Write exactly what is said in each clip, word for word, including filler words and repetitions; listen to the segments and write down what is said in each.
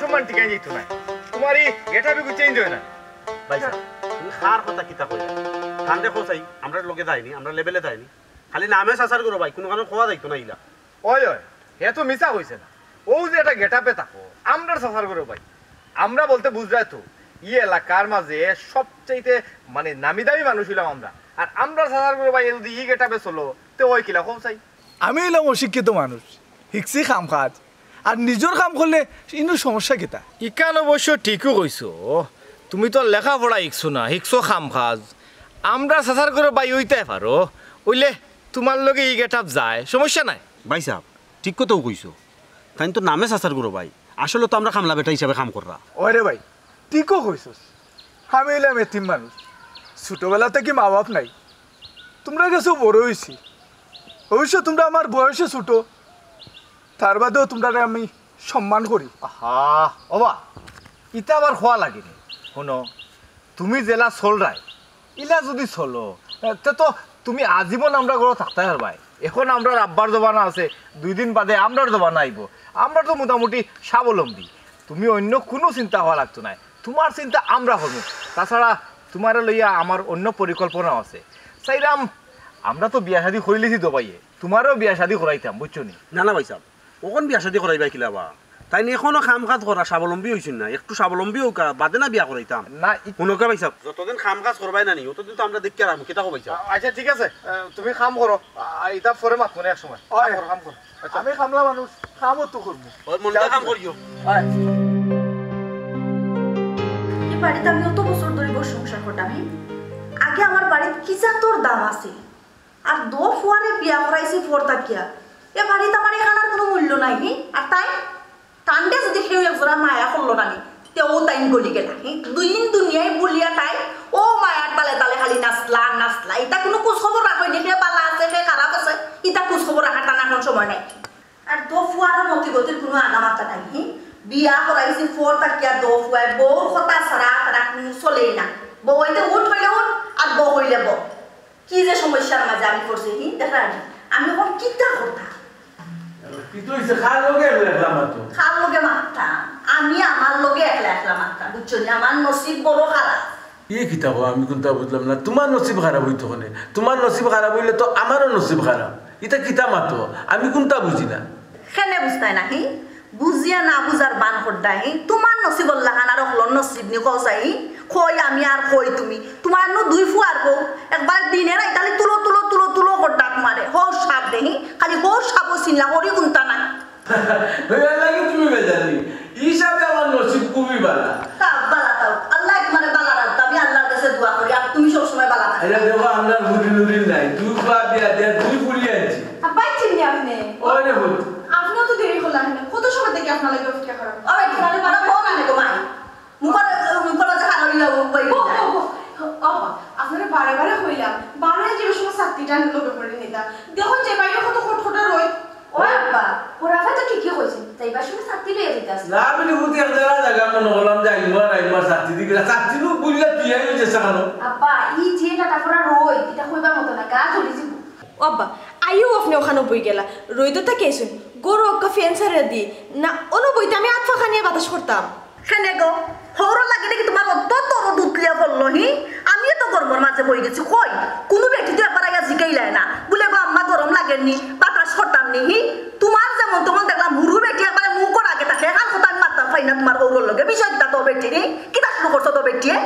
সম্মান টিকাই যাইতো না। তোমার এই গেটআপে চেঞ্জ হয় না। ভাইসাব, তুমি কার কথা কিতা কইলা? তানরে কও চাই, আমরার লগে যায়নি, আমরার লেভেলে যায়নি। খালি নামে চাচার ঘরর ভাই, কুনু কারণে কওয়া যাইতো না ইলা। ওই, ওই, হে তো মিছা কইছে না। অউ যে একটা গেটআপে থাকো, আমরার চাচার ঘরর ভাই। আমরা বলতে বুঝরায় তো, ই এলাকার মাঝে সবচাইতে মানে নামি দামি মানুষ অইলাম আমরা। আর আমরার চাচার ঘরর ভাই যদি ই গেটআপে চলো, তে অয় কিলা কও চাই? আমি অইলাম অশিক্ষিত মানুষ, হিকছি কাম কাজ, আর নিজর কাম করলে ইনো সমস্যা কিতা? ইখান অবশ্য ঠিকউ কইছো, তুমি তো লেখাপড়া হিকছো না, হিকছো কাম কাজ। আমরার চাচার ঘরর ভাই অইতায় পারো, অইলে তোমার লগে ই গেটআপ যায়, সমস্যা নাই। ভাইসাব, ঠিক কথাউ কইছো, তাইন তো নামে চাচার ঘরর ভাই, আসলে তো আমরা কামলা বেটা হিসাবে কাম কররা। ওরে ভাই, ঠিকউ কইছস। আমি অইলাম এতিম মানুষ, ছোটবেলা থাকি মা বাপ নাই, তোমরার গেছেউ বড় অইছি। অবশ্য তোমরা আমার বয়সে ছোট, তার বাদেও তোমরারে আমি সম্মান করি। আহা, ওবা, ইতা আবার কওয়া লাগে নি। হুনো, তুমি যেলা চলরায়, ইলা যদি চলো, তে তো তুমি আজীবন আমরার ঘরো থাকতায় পারবায়। এখন আমরার আব্বার জমানা আছে, দুই দিন বাদে আমরার জমানা আইবো। আমরা তো মোটামুটি স্বাবলম্বী। তুমি অইন্য কুনু চিন্তা করা লাগতো নায়, তোমার চিন্তা আমরা করমু। তাছাড়া তোমারে লইয়া আমার অইন্য পরিকল্পনা আছে। চাইরাম, আমরা তো বিয়া শাদি করিলিছি দুবাইয়ে, তোমারেও বিয়া শাদি করাইতাম, বুঝছো নি? না, না ভাইসাব, অখন বিয়া শাদি করাইবায় কিলা বা? তাইন অখনো কাম কাজ কররা, স্বাবলম্বী অইছইন না, একটু স্বাবলম্বী অউক্কা, বাদে না বিয়া করাইতাম। না, ই- হুনউক্কা ভাইসাব, যতদিন কাম কাজ করবায় না নি, অতদিন তো আমরা দেখিয়া রাখমু, কিতা কও ভাইসাব? আ-, আচ্ছা, ঠিক আছে, আ, তুমি কাম করো, আ, ইতা পরে মাতমু নে এক সময়। কাম করো, কাম করো। আচ্ছা। আমি কামলা মানুষ, কামও তো করমু। ওই মনটা কাম করিও। ই বাড়িত আমি অত বছর ধরি বউ সংসার কররাম, হি? আগে আমার বাড়িত কি জাতর দাম আছিল, আর দো ফুয়ারে বিয়া করাইছি ফর থাকিয়া। এ বাড়িত আমার ইখানর কুনু মূল্য নাই, হি? আর তাইন, তানরে যদি কেউ এক জুড়া মায়া করলো না নি, তে অউ তাইন গলি গেলা, হি? দুইন দুনিয়ায় বুলিয়া তাইন অউ মায়ার তালে তালে খালি নাচলা, নাচলা। ইতা কুনু খোঁজ খবর রাখইন নি, কে বালা আছে, কে খারাপ আছে, ইতা খোঁজ খবর রাখার তান এখন সময় নাই। আর দো ফুয়ারও মতি গতির কুনু আগামাথা নাই, হি? বিয়া করাইছি ফর থাকিয়া দো ফুয়ায় বউর কথা ছাড়া তারা কুনু চলেই না। বউ আইতে উঠ অইলে উঠ, আর বউ অইলে বউ। কি যে সমস্যার মাঝে আমি পড়ছি, হি, দেখরা নি? আমি অখন কিতা করতাম? কিতা অইছে? কার লগে একলা একলা মাতো? কার লগে মাততাম? আমি আমার লগে একলা একলা মাততাম, বুঝছো নি? আমার নসিব বড় খারাপ। ই কিতা কও, আমি কুনতা বুঝলাম না। তোমার নসিব খারাপ অইতো কেনে? তোমার নসিব খারাপ অইলে তো আমারও নসিব খারাপ। ইতা কিতা মাতো? আমি কুনতা বুঝি না। কেনে বুঝতায় না, হি? বুঝিয়া না বুঝার ভান কররায়, হি? তোমার নসিবর লাখান আর অকলর নসিব নি কও চাই, হি? কই আমি আর কই তুমি। তোমার নু দুই ফুয়ার বউ, একবার দিনে রাইতে খালি তুলো, তুলো, তুলো, তুলো কররা তোমারে। হউ সাপ দে, হি? খালি হউ সাপও চিনলা, হরি কুনতা না। অউর লাগি তুমি বেজার নি। হিসাবে আমার নসিব খুবই বালা। তা বালা তাও। আল্লায় তোমারে বালা রাখউক। আমি আল্লার গেছে দোয়া করি, আর তুমি সবসময় বালা থাকো। আইচ্ছা, দেখো, আমরার হুরি নুরি নাই। দুই ফুয়া বিয়া দিয়া দুই ফুরি আনছি। আব্বা, চিননি আপনে? ওই রে হুত। আপনেও তো দেরি করলা কেনে? কত সময় থাকি আপনার লাগি অপেক্ষা করা। ওই, তাহলে বালা বউ না গো মাই। মুখর, মুখর মাঝে খালো ইলা বই বউ, বই। বউ, বউ। ও আব্বা, আপনারে বারে বারে কইলাম, বারে যে সময় ছাতিটা লগে করি নিতা। দেখো যে বাইরে কত খটখটা রইদ। ও আব্বা, পুরাফা তো ঠিকই কইছে, যাইবার সময় ছাতি লইয়া যাইতাছে। না, আমি তো বুঝি এক জায়গা জায়গা মনে করলাম যে আইমা আর আইমা ছাতি দিকে, ছাতি নু বুঝলে তুই আইও যে সাকানো। আব্বা, ই যে টাটা পড়া রইদ, ইটা কইবার মতো না, গা জ্বলি যাইবো। ও আব্বা, আইও আপনে অখানো বই গেলা, রইদো থাকি আইছইন, গরম অউক্কা ফ্যান ছাড়িয়া দি, না অনো বইতে আমি আত ফাঁকা নিয়া বাতাস করতাম। কেনে গো, হউরর লাগি দেখি তোমার অত দরদ উতলিয়া পড়লো, হি? আমি তো গরমর মাঝে বই গেছি, কই? কুনু বেটি তো একবার আইয়া জিকাইলায় না, বুলে গো আম্মা গরম লাগের নি, বাতাস করতাম নি, হি? তোমার যেমন তেমন দেখলাম হুরু বেটি একবারে মুখর আগে থাকে, আর কথা আমি মাততাম পারি না তোমার হউরর লগে, বিষয় কিতা তো বেটি নি? কিতা শুরু করছো তো বেটিয়ে?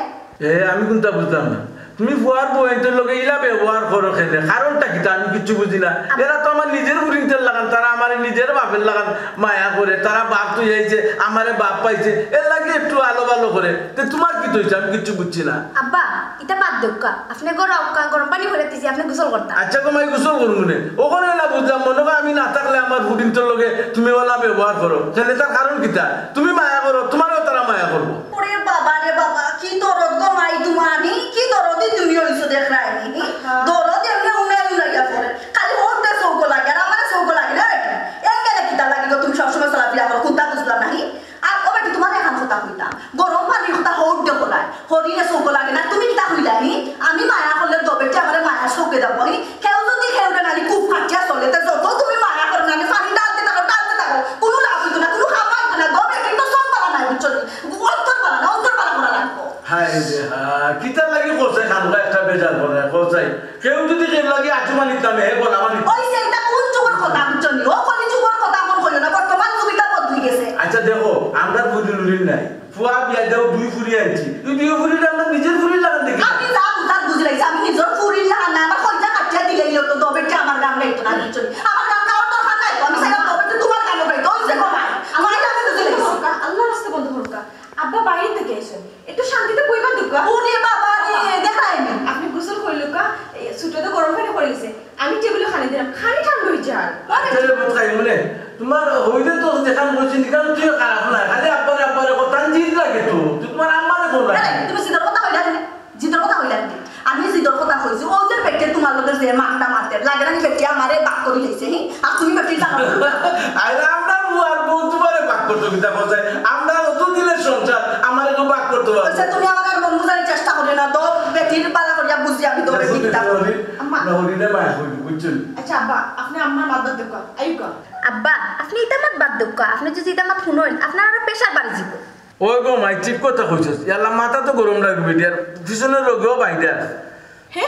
এ, আমি কুনতা বুঝলাম না। তুমি ফুয়ার বউয়াইন্তর লগে ইলা ব্যবহার করো কেনে? কারণটা কিতা? আমি কিচ্ছু বুঝি না। এরা তো আমার নিজর ফুরিন্তর লাখান, তারা আমার নিজর বাপর লাখান মায়া করে, তারা বাপ থইয়া আইছে, আমারে বাপ পাইছে, এর লাগি একটু আলো ভালো করে। তে তোমার কিতা অইছে? আমি কিচ্ছু বুঝছি না। আব্বা, ইতা বাদ দেউক্কা, আপনে গরম, গরম পানি করে দিছি, আপনে গোসল করতা। আচ্ছা গো মাই, গোসল করমু নে। অখানো না বুঝলাম, মনো কয় আমি না থাকলে আমার ফুরিন্তর লগে তুমি অলা ব্যবহার করো, কেনে তার কারণ কিতা? তুমি মায়া করো, তোমারেও তারা মায়া করবো। ওরে বাবা রে বাবা, কি দরদ গো মাই তোমার, হি? কি দরদি তুমি অইছো দেখরায় নি, হি? আহা। দরদ এমনে উনাই উনাইয়া পড়ে। খালি হউরর চউখো লাগে, আর আমারে চউখো লাগে না বেটি। এন গেলে কিতা লাগি গো, তুমি সবসময় চলাফিরা করো, কুনতা বুঝলাম না, হি? আর ও বেটি, তোমারে এখান কথা কইতাম, গরম পানির কথা হউররে কইলায়, হরিণে চউখো লাগে না, তুমি কিতা কইলায়, হি? আমি মায়া করলে দো বেটি আমারে মায়ার চউখে দেখবো, হি? কেউ যদি কেউরে নালি খুব ফাটিয়া চলে, তে যত তুমি মায়া করো নালি, পানি ঢালতে থাকো, ঢালতে থাকো, কুনু লাভ অইতো না, কুনু কাম অইতো না, দো বেটি তো চউখ বালা নাই। আজু মানিতাম, হে বলা মানিতাম। ওই যে এটা কোন যুগর কথা, বুঝছো নি? ও কলি যুগর কথা এখন কইও না, বর্তমান যুগ ইটা বদলি গেছে। আচ্ছা দেখো, আমরা ফুরি লুরির নাই। ফুয়া বিয়া দেও দুই ফুরি আনছি। তুই দুই ফুরির আমরা নিজের ফুরির লাগান দেখি। আমি যা বুঝার বুঝি লাইছি, আমি নিজর ফুরির লাগান না, আমার কইজা কাটিয়া দিলে ইলো তো দবে আমার গান গাইতো না, বুঝছো নি? আমার গান গাওয়ার দরকার নাই তো, আমি চাইলাম দবে তোমার গানও গাইতো, ওই যে বাবা, আমার গান বুঝি লাইছি। আল্লাহর রাস্তা বন্ধ করুকা। আব্বা বাইরে থেকে আইছেন, একটু শান্তিতে বইবা দুকা। ওরে বাবা রে, দেখায়নি। আপনি গোসল করলুকা, ছোট তো গরম পানি করে গেছে। আমি টেবিলে খানি দিলাম, খানি ঠান্ডা হয়ে যায়। আচ্ছা রে, বুঝ খাই মনে। তোমার হইলে তো যেখান বলছি, নিখান তুই খারাপ না। খালি আব্বারে, আব্বারে কর, তান জিদ লাগে তো। তুই তোমার আম্মারে কর না। আরে, তুমি জিদর কথা কইলা কেনে? জিদর কথা কইলা কেনে? আমি জিদর কথা কইছি, ও যে বেটে তোমার লগে যে মাতটা মাতে, লাগে না নি বেটে আমারে বাক করি লইছে, হি? আর তুমি বেটে জানো না। আরে, আমরা বুয়ার বউ তোমারে বাক করতো কিতা করছে? আমরা অত দিনের সংসার, আমারে তো বাক করতো পারো। আচ্ছা, তুমি আমার আর মন বুঝার চেষ্টা করিও না, তো বেটির পালা করিয়া বুঝি আমি তো বেটির তা। আম্মা। না, হরিণে মায়া করবি, বুঝছো নি? আচ্ছা, আব্বা, আপনি আম্মার মাত বাদ দেউক্কা, আইউক্কা। আব্বা, আপনি ইতা মাত বাদ দেউক্কা, আপনি যদি ইতা মাত হুনইন, আপনার আরো প্রেশার বাড়ি যিবো। ওই গো মাই, ঠিক কথা কইছস। ইয়াল্লা, মাথা তো গরম লাগবে বেটির, পিছনের রোগেও বাইরে। হে?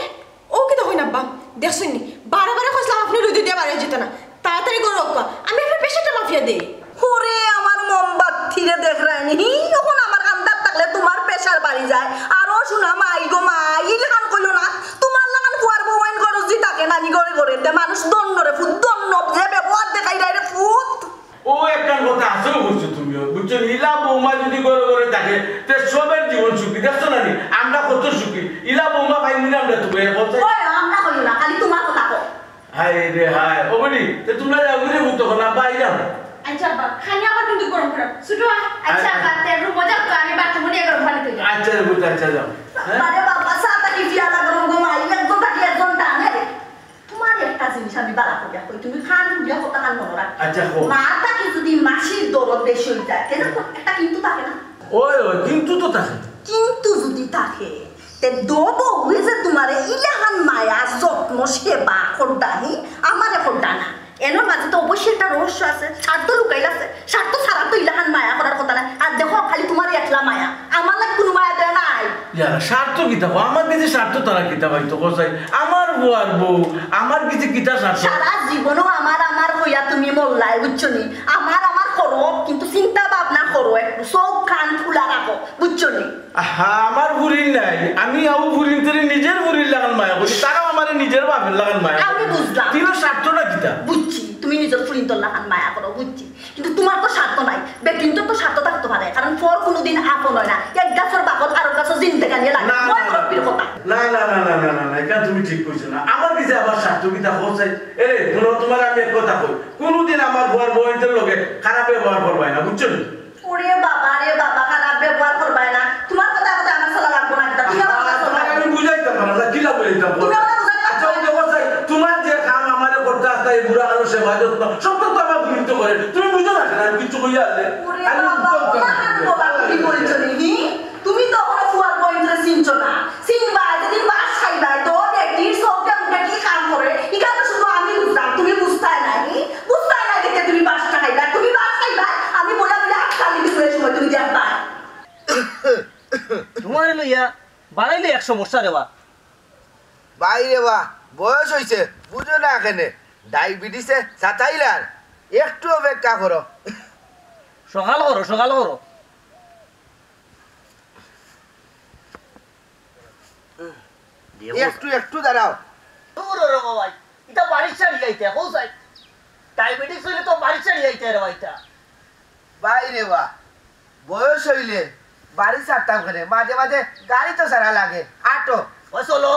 ও কিতা কইন আব্বা? দেখছইন নি? বারে বারে কইছলাম আপনি রুদি দিয়া বারে যেতা না। তাড়াতাড়ি গরো আউক্কা। আমি আপনার প্রেশারটা মাপিয়া দেই। ওরে আমার মোমবাতি রে, দেখরায়নি? হি, অখন আমার কান্দাত থাকলে তোমার প্রেশার বাড়ি যায়। আরো শুনা মাই গো মাই, ইলাখান কইও না। তোমার লাখান ফুয়ার বউয়াইন গরজি থাকে নানি ঘরে ঘরে। তে মানুষ দণ্ডরে ফুত, দণ্ড যে ব্যবহার দেখাইরায় রে ফুত। ও একখান কথা আসলে বুঝছো তুমিও, বুঝছো নি? ইলা বৌমা যদি ঘরে ঘরে থাকে, তে সবের জীবন সুখী, দেখছো না নি? আমরা কত সুখী। ইলা বৌমা পাইমু না আমরা তুমি, বলছে? ওই, আমরা কইও না, খালি তোমার কথা কও। হায় রে হায়, ও বেটি, তে তোমরা যাও রে, বুঝতো না, বাইরে যাও। আচ্ছা, আব্বা, খানি আবার কিন্তু গরম করা। ছোট আয়। আচ্ছা, আচ্ছা। আব্বা, তে রুমো যাও তো, আমি বাথরুমো নিয়া গরম পানি তুই। আচ্ছা রে, বুঝ, আচ্ছা, যাও। হ্যাঁ? আরে বাবা, চা থাকি পিয়ালা গরম গো মাই, একজন থাকি একজন টানে রে। তোমার একটা জিনিস আমি বালা করিয়া কই, তুমি কান খুলিয়া কথা কান মনো রাখো। আচ্ছা, কও। মা থাকি যদি মাসির দরদ বেশি হই যায়, কেন একটা কিন্তু থাকে না? ওই, ওই, কিন্তু তো থাকে। কিন্তু যদি থাকে, তে দো বউয়ে যে তোমারে ইলাখান মায়া, যত্ন, সেবা করদানি, আমারে করদা না। এনর মাঝে তো অবশ্যই একটা রহস্য আছে, স্বার্থ লুকাইল আছে। স্বার্থ ছাড়া তো ইলাখান মায়া করার কথা না। আর দেখো, খালি তোমার একলা মায়া, আমার লাগি কোনো মায়া দয়া নাই। ইয়ার স্বার্থ কিতা? ও আমার কাছে স্বার্থ তারা কিতা পাইতো, কসাই? আমার বউ আর বউ, আমার কাছে কিতা স্বার্থ? সারা জীবনও আমার আমার কইয়া তুমি মরলায়, বুঝছো নি? আমার আমার করো, কিন্তু চিন্তা ভাবনা করো একটু, চোখ কান খোলা রাখো, বুঝছো নি? আহা, আমার ফুরিন নাই, আমি আউ ফুরিন তেরে নিজের ফুরির লাখান মায়া করি, তারাও আমারে নিজের বাপের লাখান মায়া করে। আমি বুঝলাম। তিনও স্বার্থটা কিতা? বুঝছি, তুমি নিজের ফুরিন্তর লাখান মায়া করো, বুঝছি। কিন্তু তোমার তো স্বার্থ নাই, বেটিন্তর তো স্বার্থ থাকতো পারে, কারণ পর কোনোদিন আপন হয় না। এক গাছর বাকল আরক গাছর জিন্দেগানিয়ে লাগে, না, না, না। মুরব্বির কথা। না, না, না, না, না, না, না, এটা তুমি ঠিক কইছো না। আমার কাছে আবার স্বার্থ কিতা কসাই? এরে, হুনো, তোমারে আমি এক কথা কই, কোনোদিন আমার বউর বইনদের লগে খারাপ ব্যবহার করবায় না, বুঝছো নি? ওরে বাবা রে বাবা, খারাপ ব্যবহার করবায় না। তোমার কথা কথা আমার চলা লাগবো না, কিতা? তুমি আমার কথা চলা লাগবো। আমি বুঝাইতাম পারলাম না, কিলা বুঝাইতাম? তুমি আমার বুঝাইতাম আচ্ছা, ওই যে কসাই, তোমার যে কাম আমারে করতে আসতে, এই বুড়া কালো সেবা যত্ন, সব তো আমার বিরুদ্ধে করে। তুমি বুঝো না কেন? আমি কিচ্ছু কইয়া আনলে? ওরে আমি বাবা, উত্তর দিতাম তোমার না। বলা তুমি বলছো নি? তুমি তো কোনো ফুয়ার বইনরে চিনছো না। চিনবায়, যেদিন বাস খাইবায়, তো বেটির চোখে মুখে কি কাম করে, ইখান তো শুধু আমি বুঝতাম, তুমি বুঝতায় নাই। বুঝতায় না দেখে তুমি বাসটা খাইবায়, তুমি বাস খাইবায়, আমি বইয়া বইয়া আটকালি দিবো এই সময়, তুমি দেখবায়। তোমারে লইয়া বাড়াইলে এক সমস্যা রে বা। বাইরে বা, বয়স হইছে, বুঝো না কেনে? ডায়াবেটিসে সাতাইলার, একটু অপেক্ষা করো। সকাল করো, সকাল করো। একটু, একটু দাঁড়াও। দূর রে বাবা, ইটা বাড়ি ছাড়ি আইতে, কও যাই। ডায়াবেটিস হইলে তো বাড়ি ছাড়ি আইতে রে ভাই, ইটা। বাইরে বা, বয়স হইলে বাড়ি ছাড়তাম কেনে, মাঝে মাঝে গাড়ি তো ছাড়া লাগে, আটো। ও চলো,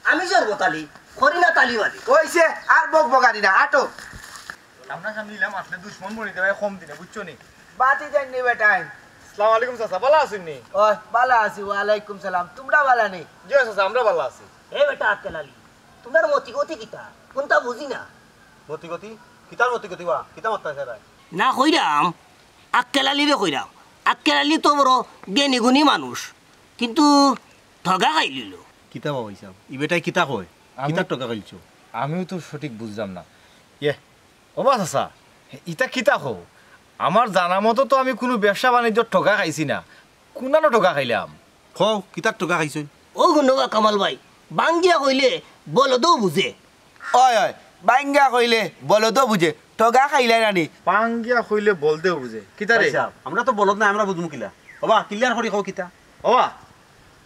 আমি জোর তালি, করি না তালি বালি। কইছে আর বক বকানি না, আটো। সামনাসামনি ইলাম, আপনি দুশমন বনি দেবায় কম দিনে, বুঝছো নি? বাতি দেন নি বেটাইন। আসসালামু আলাইকুম চাচা, ভালা আছইন নি? ওই, ভালা আছি, ওয়ালাইকুম সালাম। তোমরা ভালা নি? জি চাচা, আমরা ভালা আছি। এ বেটা আক্কেল আলী, তোমার মতি গতি কিতা? কোনটা বুঝি না। মতি গতি? কিতার মতি গতি বা? কিতা মাততায় স্যার? না কইরাম, আক্কেল আলীরে কইরাম। আক্কেল আলী তো বড় জ্ঞানী গুণী মানুষ, কিন্তু ঠগা খাইলিল। কিতা বা অইছে? ই বেটায় কিতা কয়? আমি কিতা ঠগা খাইলছো? আমিও তো সঠিক বুঝলাম না। ইয়ে, ও বা চাচা, ইতা কিতা কও? আমার জানা মতো তো আমি কুনু ব্যবসা বাণিজ্য ঠগা খাইছি না। কুনানো ঠগা খাইলাম? কও, কিতার ঠগা খাইছইন? ও হুনো বা কামাল ভাই, বাঙ্গিয়া কইলে বলদেও বুঝে। অয়, অয়, ভাঙ্গিয়া কইলে বলদেও বুঝে, ঠগা খাইলায় না নি। ভাঙ্গিয়া কইলে বলদেও বুঝে। কিতা রে? ভাইসাব, আমরা তো বলদ নায়, আমরা বুঝমু কিলা? ওবা, clear করি কও কিতা? ওবা,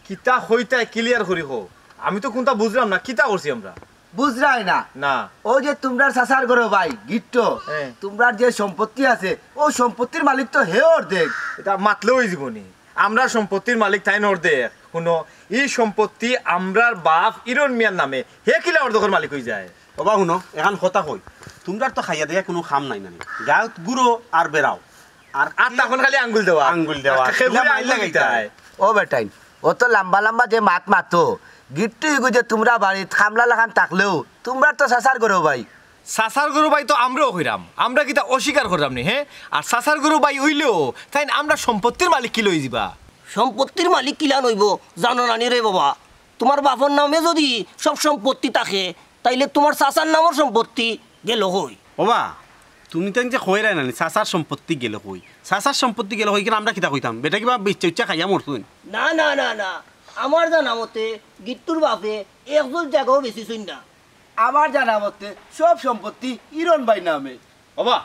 কিতা কইতায় clear করি কও। আমি তো কুনতা বুঝরাম না, কিতা করছি আমরা? বুঝরায় না? না। অউ যে তুমরার চাচার ঘরর ভাই, গিট্টু, হ্যাঁ। তুমরার যে সম্পত্তি আছে, অউ সম্পত্তির মালিক তো হে অর্ধেক। ইতা মাতলে অইযিবো নি? আমরার সম্পত্তির মালিক তাইন অর্ধেক। হুনো, ই সম্পত্তি আমরার বাফ ইরন মিয়ার নামে, হে কিলা অর্ধেকর মালিক অইযায়? ওবা হুনো, এখান কথা কই, তুমরার তো খাইয়া দাইয়া কুনু কাম নাই না নি, গাউত ঘুরো আর বেড়াও, আর আর তখন খালি আঙ্গুল দেওয়া। আঙ্গুল দেওয়া। আর খেবুলে কিলা মাইর আঙ্গুল লাগাইতায়? দিতায়। ও বেটাইন, অত লাম্বা লাম্বা যে মাত মাতো, গিট্টু ইগু যে তুমরার বাড়িত কামলা লাখান থাকলেও, তুমরার তো চাচার ঘরর ভাই। চাচার ঘরর ভাই তো আমরাও কইরাম, আমরা কিতা অস্বীকার কররাম নি, হে? আর চাচার ঘরর ভাই অইলেও তাইন আমরার সম্পত্তির মালিক কিলা অইযিবা? সম্পত্তির মালিক কিলান অইবো জানো না নি রে বাবা? তুমার বাফর নামে যুদি সব সম্পত্তি থাকে, তাইলে তুমার চাচার নামর সম্পত্তি গেলো কই? ওবা, তুমি তাইন যে কইরায় না নি, চাচার সম্পত্তি গেলো কই? চাচার সম্পত্তি গেলো কই, ইখান আমরা কিতা কইতাম? বেটা কিবা ইচ্ছা ইচ্ছা খাইয়া মরছইন? না, না, না, না। আমার জানা মতে গিট্টুর বাফে এক জুত জাগাও বেচিছইন না। আমার জানা মতে সব সম্পত্তি ইরন ভাইর নামে। ওবা,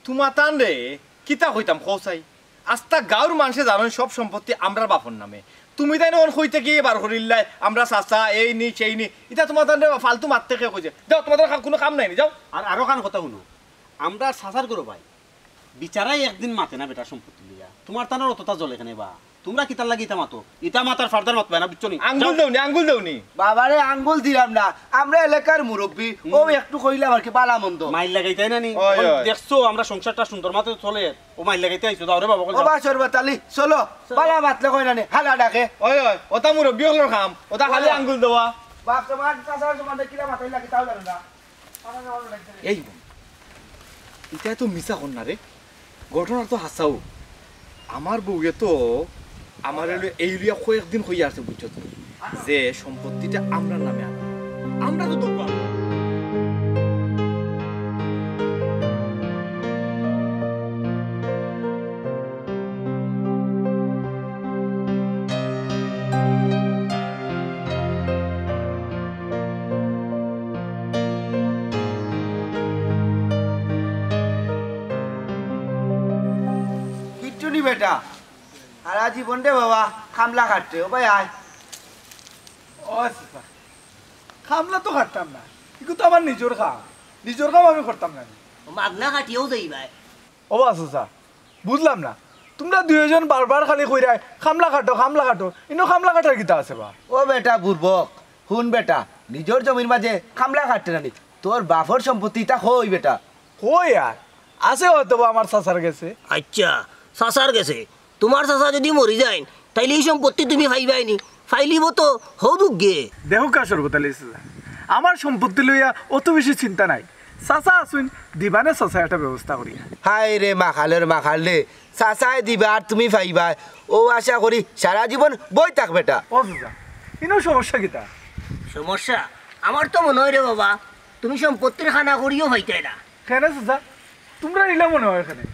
তুমাতানরে কিতা কইতাম কও চাই? আস্তা গাউর মানষে জানইন সব সম্পত্তি আমরার বাফর নামে। তুমি তাইন অখন কই থাকি বার করিলাইলায়, আমরার চাচা, এই নি, সেই নি। ইতা তুমাতানরে ফালতু মাততে কে কইছে? যাও, তুমাতান কুনু কাম নাই নি, যাও। আর আরোখান কথা হুনো, আমরার চাচার ঘরর ভাই, বিচারায় একদিন মাতে না বেটার সম্পত্তি লইয়া। তুমাতানর অততা জ্বলে কেনে বা? তুমরা কিতার লাগি ইতা মাতো? ইতা মাতার ফারদার মাতবায় না, বুঝছো নি? আঙ্গুল দেও নি, আঙ্গুল দেও নি। বাবারে, আঙ্গুল দিরাম না, আমরা এলাকার মুরব্বি, হুম। অউ একটু কইলাম আর কি, বালা মন্দ। মাইর লাগাইতায় না নি? অয়, অখন অয়। দেখছো, আমরার সংসারটা সুন্দর মতো চলের, অউ মাইর লাগাইতে আইছো, যাও রে বাবা, অকল ও যাও। বা শরবত আলী, চলো, চলো। বালা মাতলে কয় না নি, হালা ডাকে। অয়, অয়, অতা মুরব্বি অকলর কাম, অতা খালি অয়। আঙ্গুল দেওয়া। বাপ, তুমার চাচার সম্বন্ধে কিলা মাতাইলা কিতাও জানো না। এই বোন, ইতায় তো মিছা কর না রে, ঘটনা তো হাছাউ। আমার বউয়ে তো আমারে লইয়া, এই লইয়া কয়েকদিন কইয়া আছে, বুঝছো তো, যে সম্পত্তিটা আমরার নামে আনা। আমরা তো দৌড় পাবো। কিচ্ছু নি বেটা, সারা জীবন রে বাবা কামলা খাটতে। ও ভাই আয়। ও চাচা, কামলা তো খাটতাম না, ইগু তো আমার নিজর কাম, নিজর কাম আমি করতাম না নি। মাগনা খাটিয়াও যাইবায়। ও বা চাচা, বুঝলাম না, তুমরা দুইজন বারবার খালি কইরায়, "কামলা খাটো, কামলা খাটো।" ইনো কামলা খাটার কিতা আছে বা? ও বেটা বুরবক, হুন বেটা, নিজর জমির মাঝে কামলা খাটতে না নি। তোর বাফর সম্পত্তি ইতা কই বেটা? কই আর? আছে হয়তো বা আমার চাচার গেছে। আইচ্ছা, চাচার গেছে। তুমার চাচা যুদি মরি যাইন, তাইলে ই সম্পত্তি তুমি পাইবায় নি। পাইলিবো তো, হউ দুগে। দেখউক্কা শরবত আলী চাচা, আমার সম্পত্তি লইয়া অত বেশি চিন্তা নাই। চাচা আছইন, দিবানে চাচায় একটা ব্যবস্থা করিয়া। হায় রে মাখালর মাখাল রে, চাচায় দিবা আর তুমি পাইবায়, অউ আশা করি সারা জীবন বই থাক বেটা। ও চাচা, ইনো সমস্যা কিতা? সমস্যা? আমার তো মনো অয় রে বাবা, তুমি সম্পত্তির খানা করিও পাইতায় না। কেনে চাচা? তুমরার ইলা মনো অয় কেনে?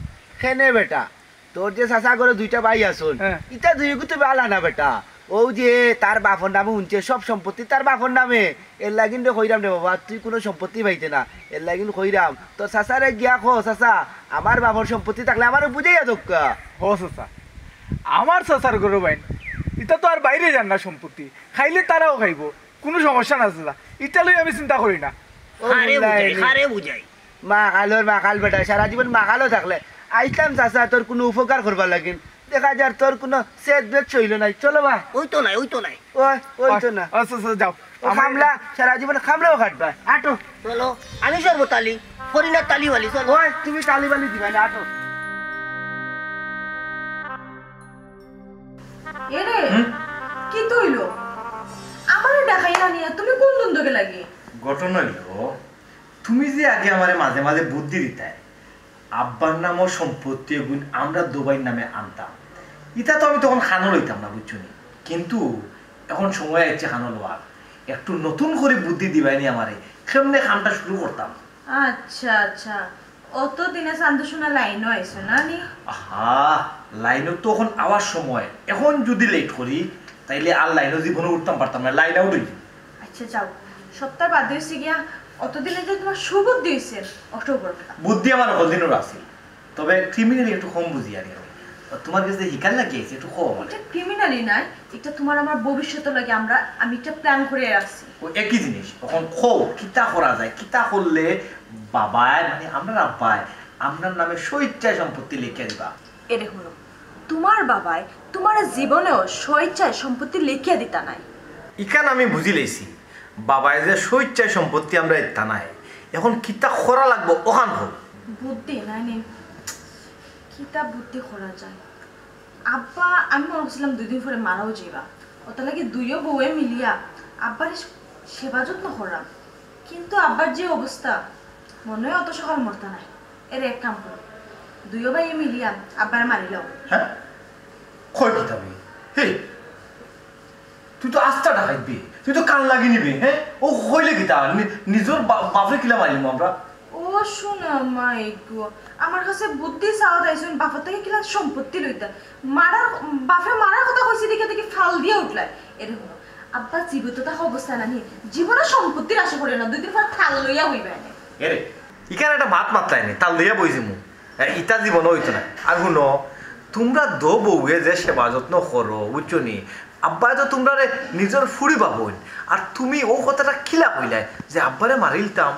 কেনে বেটা? তোর যে চাচা ঘরো দুইটা ভাই আছইন, হ্যাঁ। ইতা দুইগু তো বালা না বেটা। অউ যে তার বাফর নামে হুনছে, সব সম্পত্তি তার বাফর নামে। এরলাগিন রে কইরাম রে বাবা, তুই কুনু সম্পত্তি পাইতে না। এরলাগিন কইরাম, তোর চাচারে গিয়া ক, "চাচা, আমার বাফর সম্পত্তি থাকলে আমারে বুঝাইয়া দেউক্কা।" ও চাচা, আমার চাচার ঘরো ভাই, ইতা তো আর বাইরে যার না সম্পত্তি, খাইলে তারাও খাইবো। কুনু সমস্যা না চাচা, ইতা লইয়া আমি চিন্তা করি না। ও হারে বুঝাই, বুঝাই রে। হারে বুঝাই। মাখালর মাখাল বেটা, সারা জীবন মাখালো থাকলে। আইছলাম চাচা, তোর কুনু উপকার করবার লাগিন। দেখা যার তোর কুনু সেদ বেদ সইল নাই। চলো বা। ওই তো নাই, ওই তো নাই। ওই, ওই তো না। আচ্ছা, আচ্ছা, যাও। ও আমার কামলা, সারা জীবন কামলাও খাটবা। আটো। চলো, আমি শরবত আলী, ফরিনা তালিওয়ালি, চলো। ওই, তুমি তালিবালি দিবা না, আটো। এরে, হুম? কিতা অইলো? আমারে দেখাইলা না নিয়া তুমি কুন দুন্দো গেলাগি? ঘটনা অইলো, তুমি যে আগে আমারে মাঝে মাঝে বুদ্ধি দিতায়, আব্বার নামর সম্পত্তি এগুন আমরা দুভাইর নামে আনতাম, ইতা তো আমি তখন কানো লইতাম না, বুঝছো নি? কিন্তু এখন সময় আইছে কানো লওয়ার, একটু নতুন করি বুদ্ধি দিবায় নি আমারে, কেমনে কামটা শুরু করতাম। আচ্ছা, আচ্ছা। অত দিনে চান্দু সোনা লাইনো আইছো না নি? আহা, লাইনো তো এখন আওয়ার সময়। এখন যুদি late করি, তাইলে আর লাইনো জীবনে উঠতাম পারতাম না, line out অইযিবো। আচ্ছা, যাও। সপ্তাহ বাদে অইছে গিয়া, অতদিনে যে তুমার সুবুদ্ধি অইছে, অত বড় কথা। বুদ্ধি আমার হকল দিনর আছিল, তবে ক্রিমিনালি একটু কম বুঝি আর কি আমি। আর তুমার গেছে হিকার লাগি আইছি, একটু কম। ইটা ক্রিমিনালি নায়, ইটা তুমার আমার ভবিষ্যতর লাগি আমরা, আমি একটা প্ল্যান করি রাখছি। ও একই জিনিস। অখন কও, কিতা করা যায়, কিতা করলে বাবায়, মানে আমরার আব্বায় আমরার নামে স্বইচ্ছায় সম্পত্তি লেখিয়া দিবা? এরে হুনো, তুমার বাবায় তুমারে জীবনেও স্বইচ্ছায় সম্পত্তি লেখিয়া দিতা নায়। ইখান আমি বুঝি লাইছি, বাবায় যে স্বইচ্ছায় সম্পত্তি আমরারে দিতা নায়। অখন কিতা করা লাগবো, অখান কও। বুদ্ধি নাই নি, কিতা বুদ্ধি করা যায়? আব্বা, আমি মনো করছিলাম দুইদিন পরে মারাও যাইবা, অতার লাগি দুইও বউয়ে মিলিয়া আব্বার সেবা যত্ন কররাম, কিন্তু আব্বার যে অবস্থা, মনে অয় অত সকাল মরতা নায়। এরে এক কাম করো, দুইও ভাইয়ে মিলিয়া আব্বারে মারিলাও। হ্যাঁ? কয় কিতা বে? হে, তুই তো আস্তা ডাকাইত বে, তুই তো কান লাগি নিবে, হ্যাঁ? ও কইলে কিতা? নি-, নিজর বা-, বাপরে কিলা মারিলিমু আমরা? ও সোনা মাই গো, আমার কাছে বুদ্ধি চাওয়াত আইছইন, বাপর থাকি কিলা সম্পত্তি লইতা? মারার, বাপরে মারার কথা কইছি দেখি দেখি ফাল দিয়া উঠলায়। এরে হুনো, আব্বা জীবিত থাকা অবস্থায় নানি, জীবনে সম্পত্তির আশা করিও না, দুইদিন পর থাল লইয়া বইবা এনে। এরে, ইখান একটা মাত মাতলায় নি, থাল লইয়া বই যিমু। এ, ইতা জীবনে অইতো নায়। আর হুনো, তুমরা দুইও বউয়ে যে সেবা যত্ন করো, বুঝছো নি? আব্বায় তো তুমরারে নিজর ফুড়ি ভাবইন, আর তুমি অউ কথাটা কিলা কইলায় যে আব্বারে মারিলিতাম?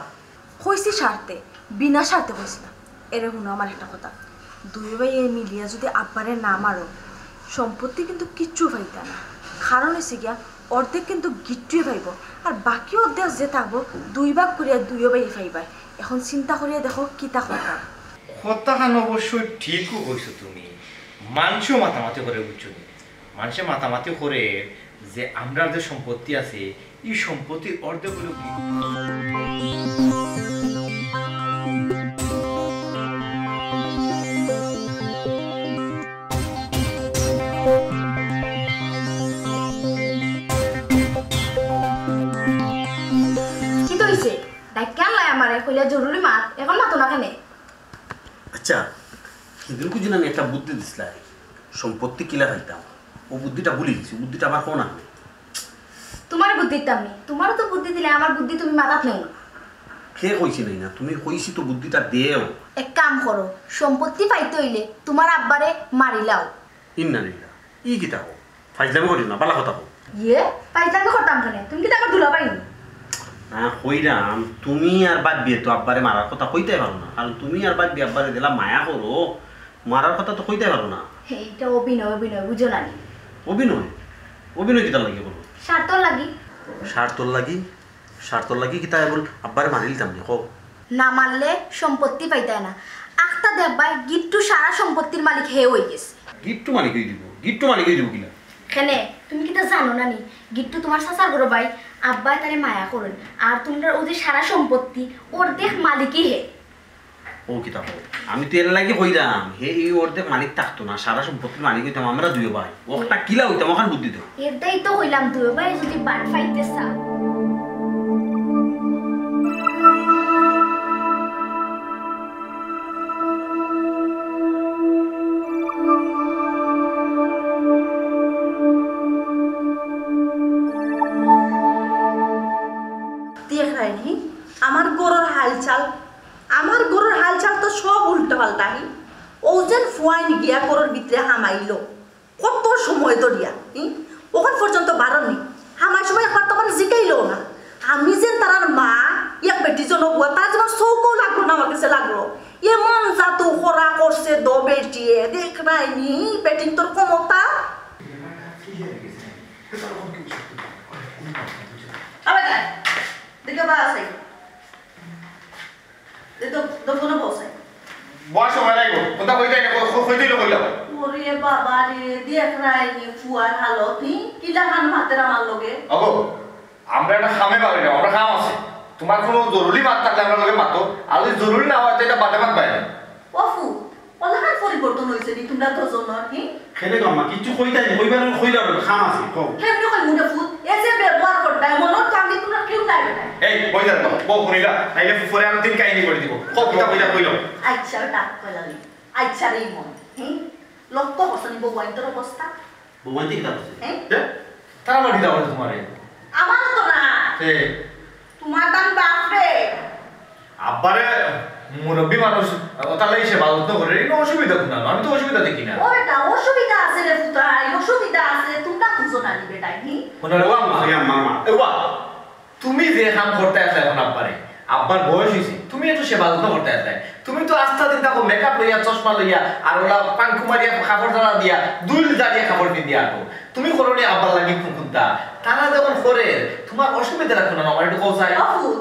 কইছি স্বার্থে, বিনা স্বার্থে কইছি না। এরে হুনো আমার একটা কথা, দুইও ভাইয়ে মিলিয়া যুদি আব্বারে না মারো, সম্পত্তি কিন্তু কিচ্ছু পাইতা না। কারণ অইছে গিয়া, অর্ধেক কিন্তু গিট্টুয়ে পাইবো, আর বাকি অর্ধেক যে থাকবো, দুই ভাগ করিয়া দুইও ভাইয়ে পাইবায়। অখন চিন্তা করিয়া দেখো কিতা করতাম। কথাখান অবশ্য ঠিকউ কইছো তুমি, মানষেও মাতামাতি করে, বুঝছো নি? মানষে মাতামাতি করে যে আমরার যে সম্পত্তি আছে, ই সম্পত্তির অর্ধেক অইলো কি? কিতা অইছে? ডাকিয়া আনলায় আমারে, কইলা জরুরি মাত, অখন মাতো না কেনে? আচ্ছা, হিদিন কুনদিন আমি একটা বুদ্ধি দিছলায়, সম্পত্তি কিলা পাইতাম, অউ বুদ্ধিটা ভুলি গেছি, বুদ্ধিটা আবার কও না। তুমারে বুদ্ধি দিতাম নি, তুমারে তো বুদ্ধি দিলে আমার বুদ্ধি তুমি মাথাত নেও না। কে কইছে নাই না, তুমি কইছি তো বুদ্ধিটা দেও। এক কাম করো, সম্পত্তি পাইতে অইলে তুমার আব্বারে মারিলাও। ইন্না লিল্লাহ, ই কিতা কও? ফাইজলামি করিও না, বালা কথা কও। ইয়ে, ফাইজলামি করতাম কেনে? তুমি কিতা আমার দুলাভাই নি? না, কইরাম, তুমি আর ভাবিয়ে তো আব্বারে মারার কথা কইতায় পারো না, কারণ তুমি আর ভাবিয়ে আব্বারে যেলা মায়া করো, মারার কথা তো কইতায় পারো না। ইটা অভিনয়, অভিনয়, বুঝো না নি? অভিনয়? অভিনয় কিতার লাগি করো? স্বার্থর লাগি। স্বার্থর লাগি? স্বার্থর লাগি কিতা অইবো? আব্বারে মারিলিতাম নি, কও। না মারলে সম্পত্তি পাইতায় না। আখতা দেখবায় গিট্টু সারা সম্পত্তির মালিক হে অইগেছে। গিট্টু মালিক অই দিবো? গিট্টু মালিক অই দিবো কিলা? কেনে, তুমি কিতা জানো না নি? গিট্টু তুমার চাচার ঘরর ভাই, আব্বায় তারে মায়া করইন। আর তুমরার অউ যে সারা সম্পত্তি, অর্ধেক মালিকই হে। অউ কিতা কও? আমি তো এরলাগি কইরাম, হে ই অর্ধেক মালিক থাকতো না, সারা সম্পত্তির মালিক অইতাম আমরা দুইও ভাই। অখটা কিলা অইতাম, অখান বুদ্ধি দেও। এরদাই তো কইলাম, দুইও ভাই যুদি বাট পাইতে চাও। দেখরায়নি, আমার ঘরর হালচাল, আমার ঘরর হালচাল তো সব উল্টা পাল্টা, হি। অউ যেন ফুয়াইন গিয়া ঘরর ভিতরে হামাইলো, কত সময় ধরিয়া, হি? অখন পর্যন্ত বারইন নি। হামাইর সময় একবার তো আমারে জিকাইলো না। আমি যেন তারার মা, এক বেটি জনম অওয়া, তার যেন চউখো লাগলো না, আমার গেছে লাগলো। এমন জাদু করা করছে দো বেটিয়ে, দেখরায়নি বেটিন্তর ক্ষমতা। আবার যা, দেখো বা আছে। এই তো, দোকানে বসে। বয় সময় নাই গো, কথা কইতে না, কই-, কই-, কইতে হইলো কইলাম। ওরে বাবা রে, দেখরায়নি ফুয়ার হালত, হি? কিলাখান মাতের আমার লগে। ওগো, আমরা একটা কামে বাড়ি না, আমরা কাম আছে। তুমার কুনু জরুরি মাত থাকলে আমরার লগে মাতো, আর যুদি জরুরি না অয়, তে ইটা বাদে মাতবায়। ও ফুত, অলাখান পরিবর্তন অইছে নি তুমরা দুইজনর, হি? কেনে গো আম্মা, কিচ্ছু কইতায় নি, কইবার অইলে কইলাও, কাম আছে, কও। কেমনে কইমু রে ফুত? এ যে ব্যবহার করতায়, মনো অয় তো আমি তুমরা কেউ নাই বেটায়। এই, কই যার তো, বউ হুনিলা, নাইলে পরে আরো তিন কাহিনী করি দিবো। কও, কিতা কইলা, কইলো। আচ্ছা, ডাক কইলা নি। আচ্ছা রে মন, হি? লক্ষ্য করছো নি বউয়াইন্তর অবস্থা? বউয়াইন্তে কিতা করছে? হ্যাঁ? হে? তারা আবার কিতা করছে তুমারে? আমার তো না। হে। তোমার তান বাপরে। আব্বারে মুরব্বি মানুষ, অতার লাগি সেবা যত্ন করে, ইনো অসুবিধা কুনানো? আমি তো অসুবিধা দেখি না। ও বেটা, অসুবিধা আছে রে পুতাই, অসুবিধা আছে, তুমরা বুঝো না নি বেটা, নি? হুনো রে, ও আম্মা, ওই আম্মার মা। এ ওবা, তুমি যে কাম করতায় আছলায় অখন আব্বারে, আব্বার বয়স অইছে, তুমি একটু সেবা যত্ন করতায় আছলায়। তুমি তো আস্তা দিন থাকো মেকআপ লইয়া, চশমা লইয়া, আর অলা পাঙ্কু মারিয়া কাপড় জারা দিয়া, দুইল জারিয়া কাপড় পিন্দিয়া আটো। তুমি করো নি আব্বার লাগি কুন কুন্তা? তারা যখন করের, তুমার অসুবিধাটা কুনানো, আমারে একটু কও চাই। ও পুত,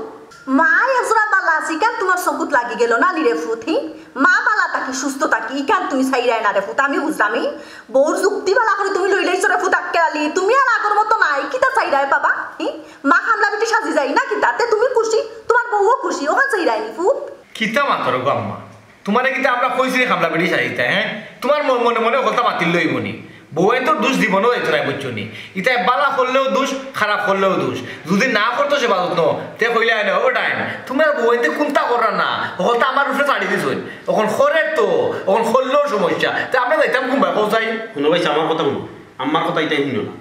মা একজরা বালা আছে, ইখান তুমার চকুত লাগি গেল না নি রে পুত, হি? মা বালা থাকি, সুস্থ থাকি, ইখান তুমি চাইরায় না রে পুত, আমি বুঝলাম, হি? বউর যুক্তি বালা করি তুমি লইলাইছো রে পুত আক্কেল আলী, তুমি আর আগর মতো নাই, কিতা চাইরায় বাবা, হি? মা কামলা বেটি সাজি যায় না কিতা? তে তুমি খুশি, তুমার বউও খুশি, অখান চাইরায় নি পুত? কিতা মাতর গো আম্মা? তুমারে কিতা আমরা কইছি নি কামলা বেটি সাজিতায়, হে? তুমার মন-, মনে মনে কথা মাতিল লইব নি? বউয়াইন্তর দুষ জীবনও অইতো নায়, বুঝছো নি? ইতায় বালা করলেও দুষ, খারাপ করলেও দুষ। যুদি না করতো সেবা যত্ন, তে কইলে অয় না, ও ডাইন, তুমরার বউয়াইন্তে কুন্তা কররা না, হকলতা আমার উপরে ছাড়ি দিছইন। অখন করের তো, অখন করলেও সমস্যা। তে আমরা যাইতাম কুনবায়, কও চাই? হুনো ভাই, আমার কথা হুনো, আম্মার কথা ইতায় হুনো না।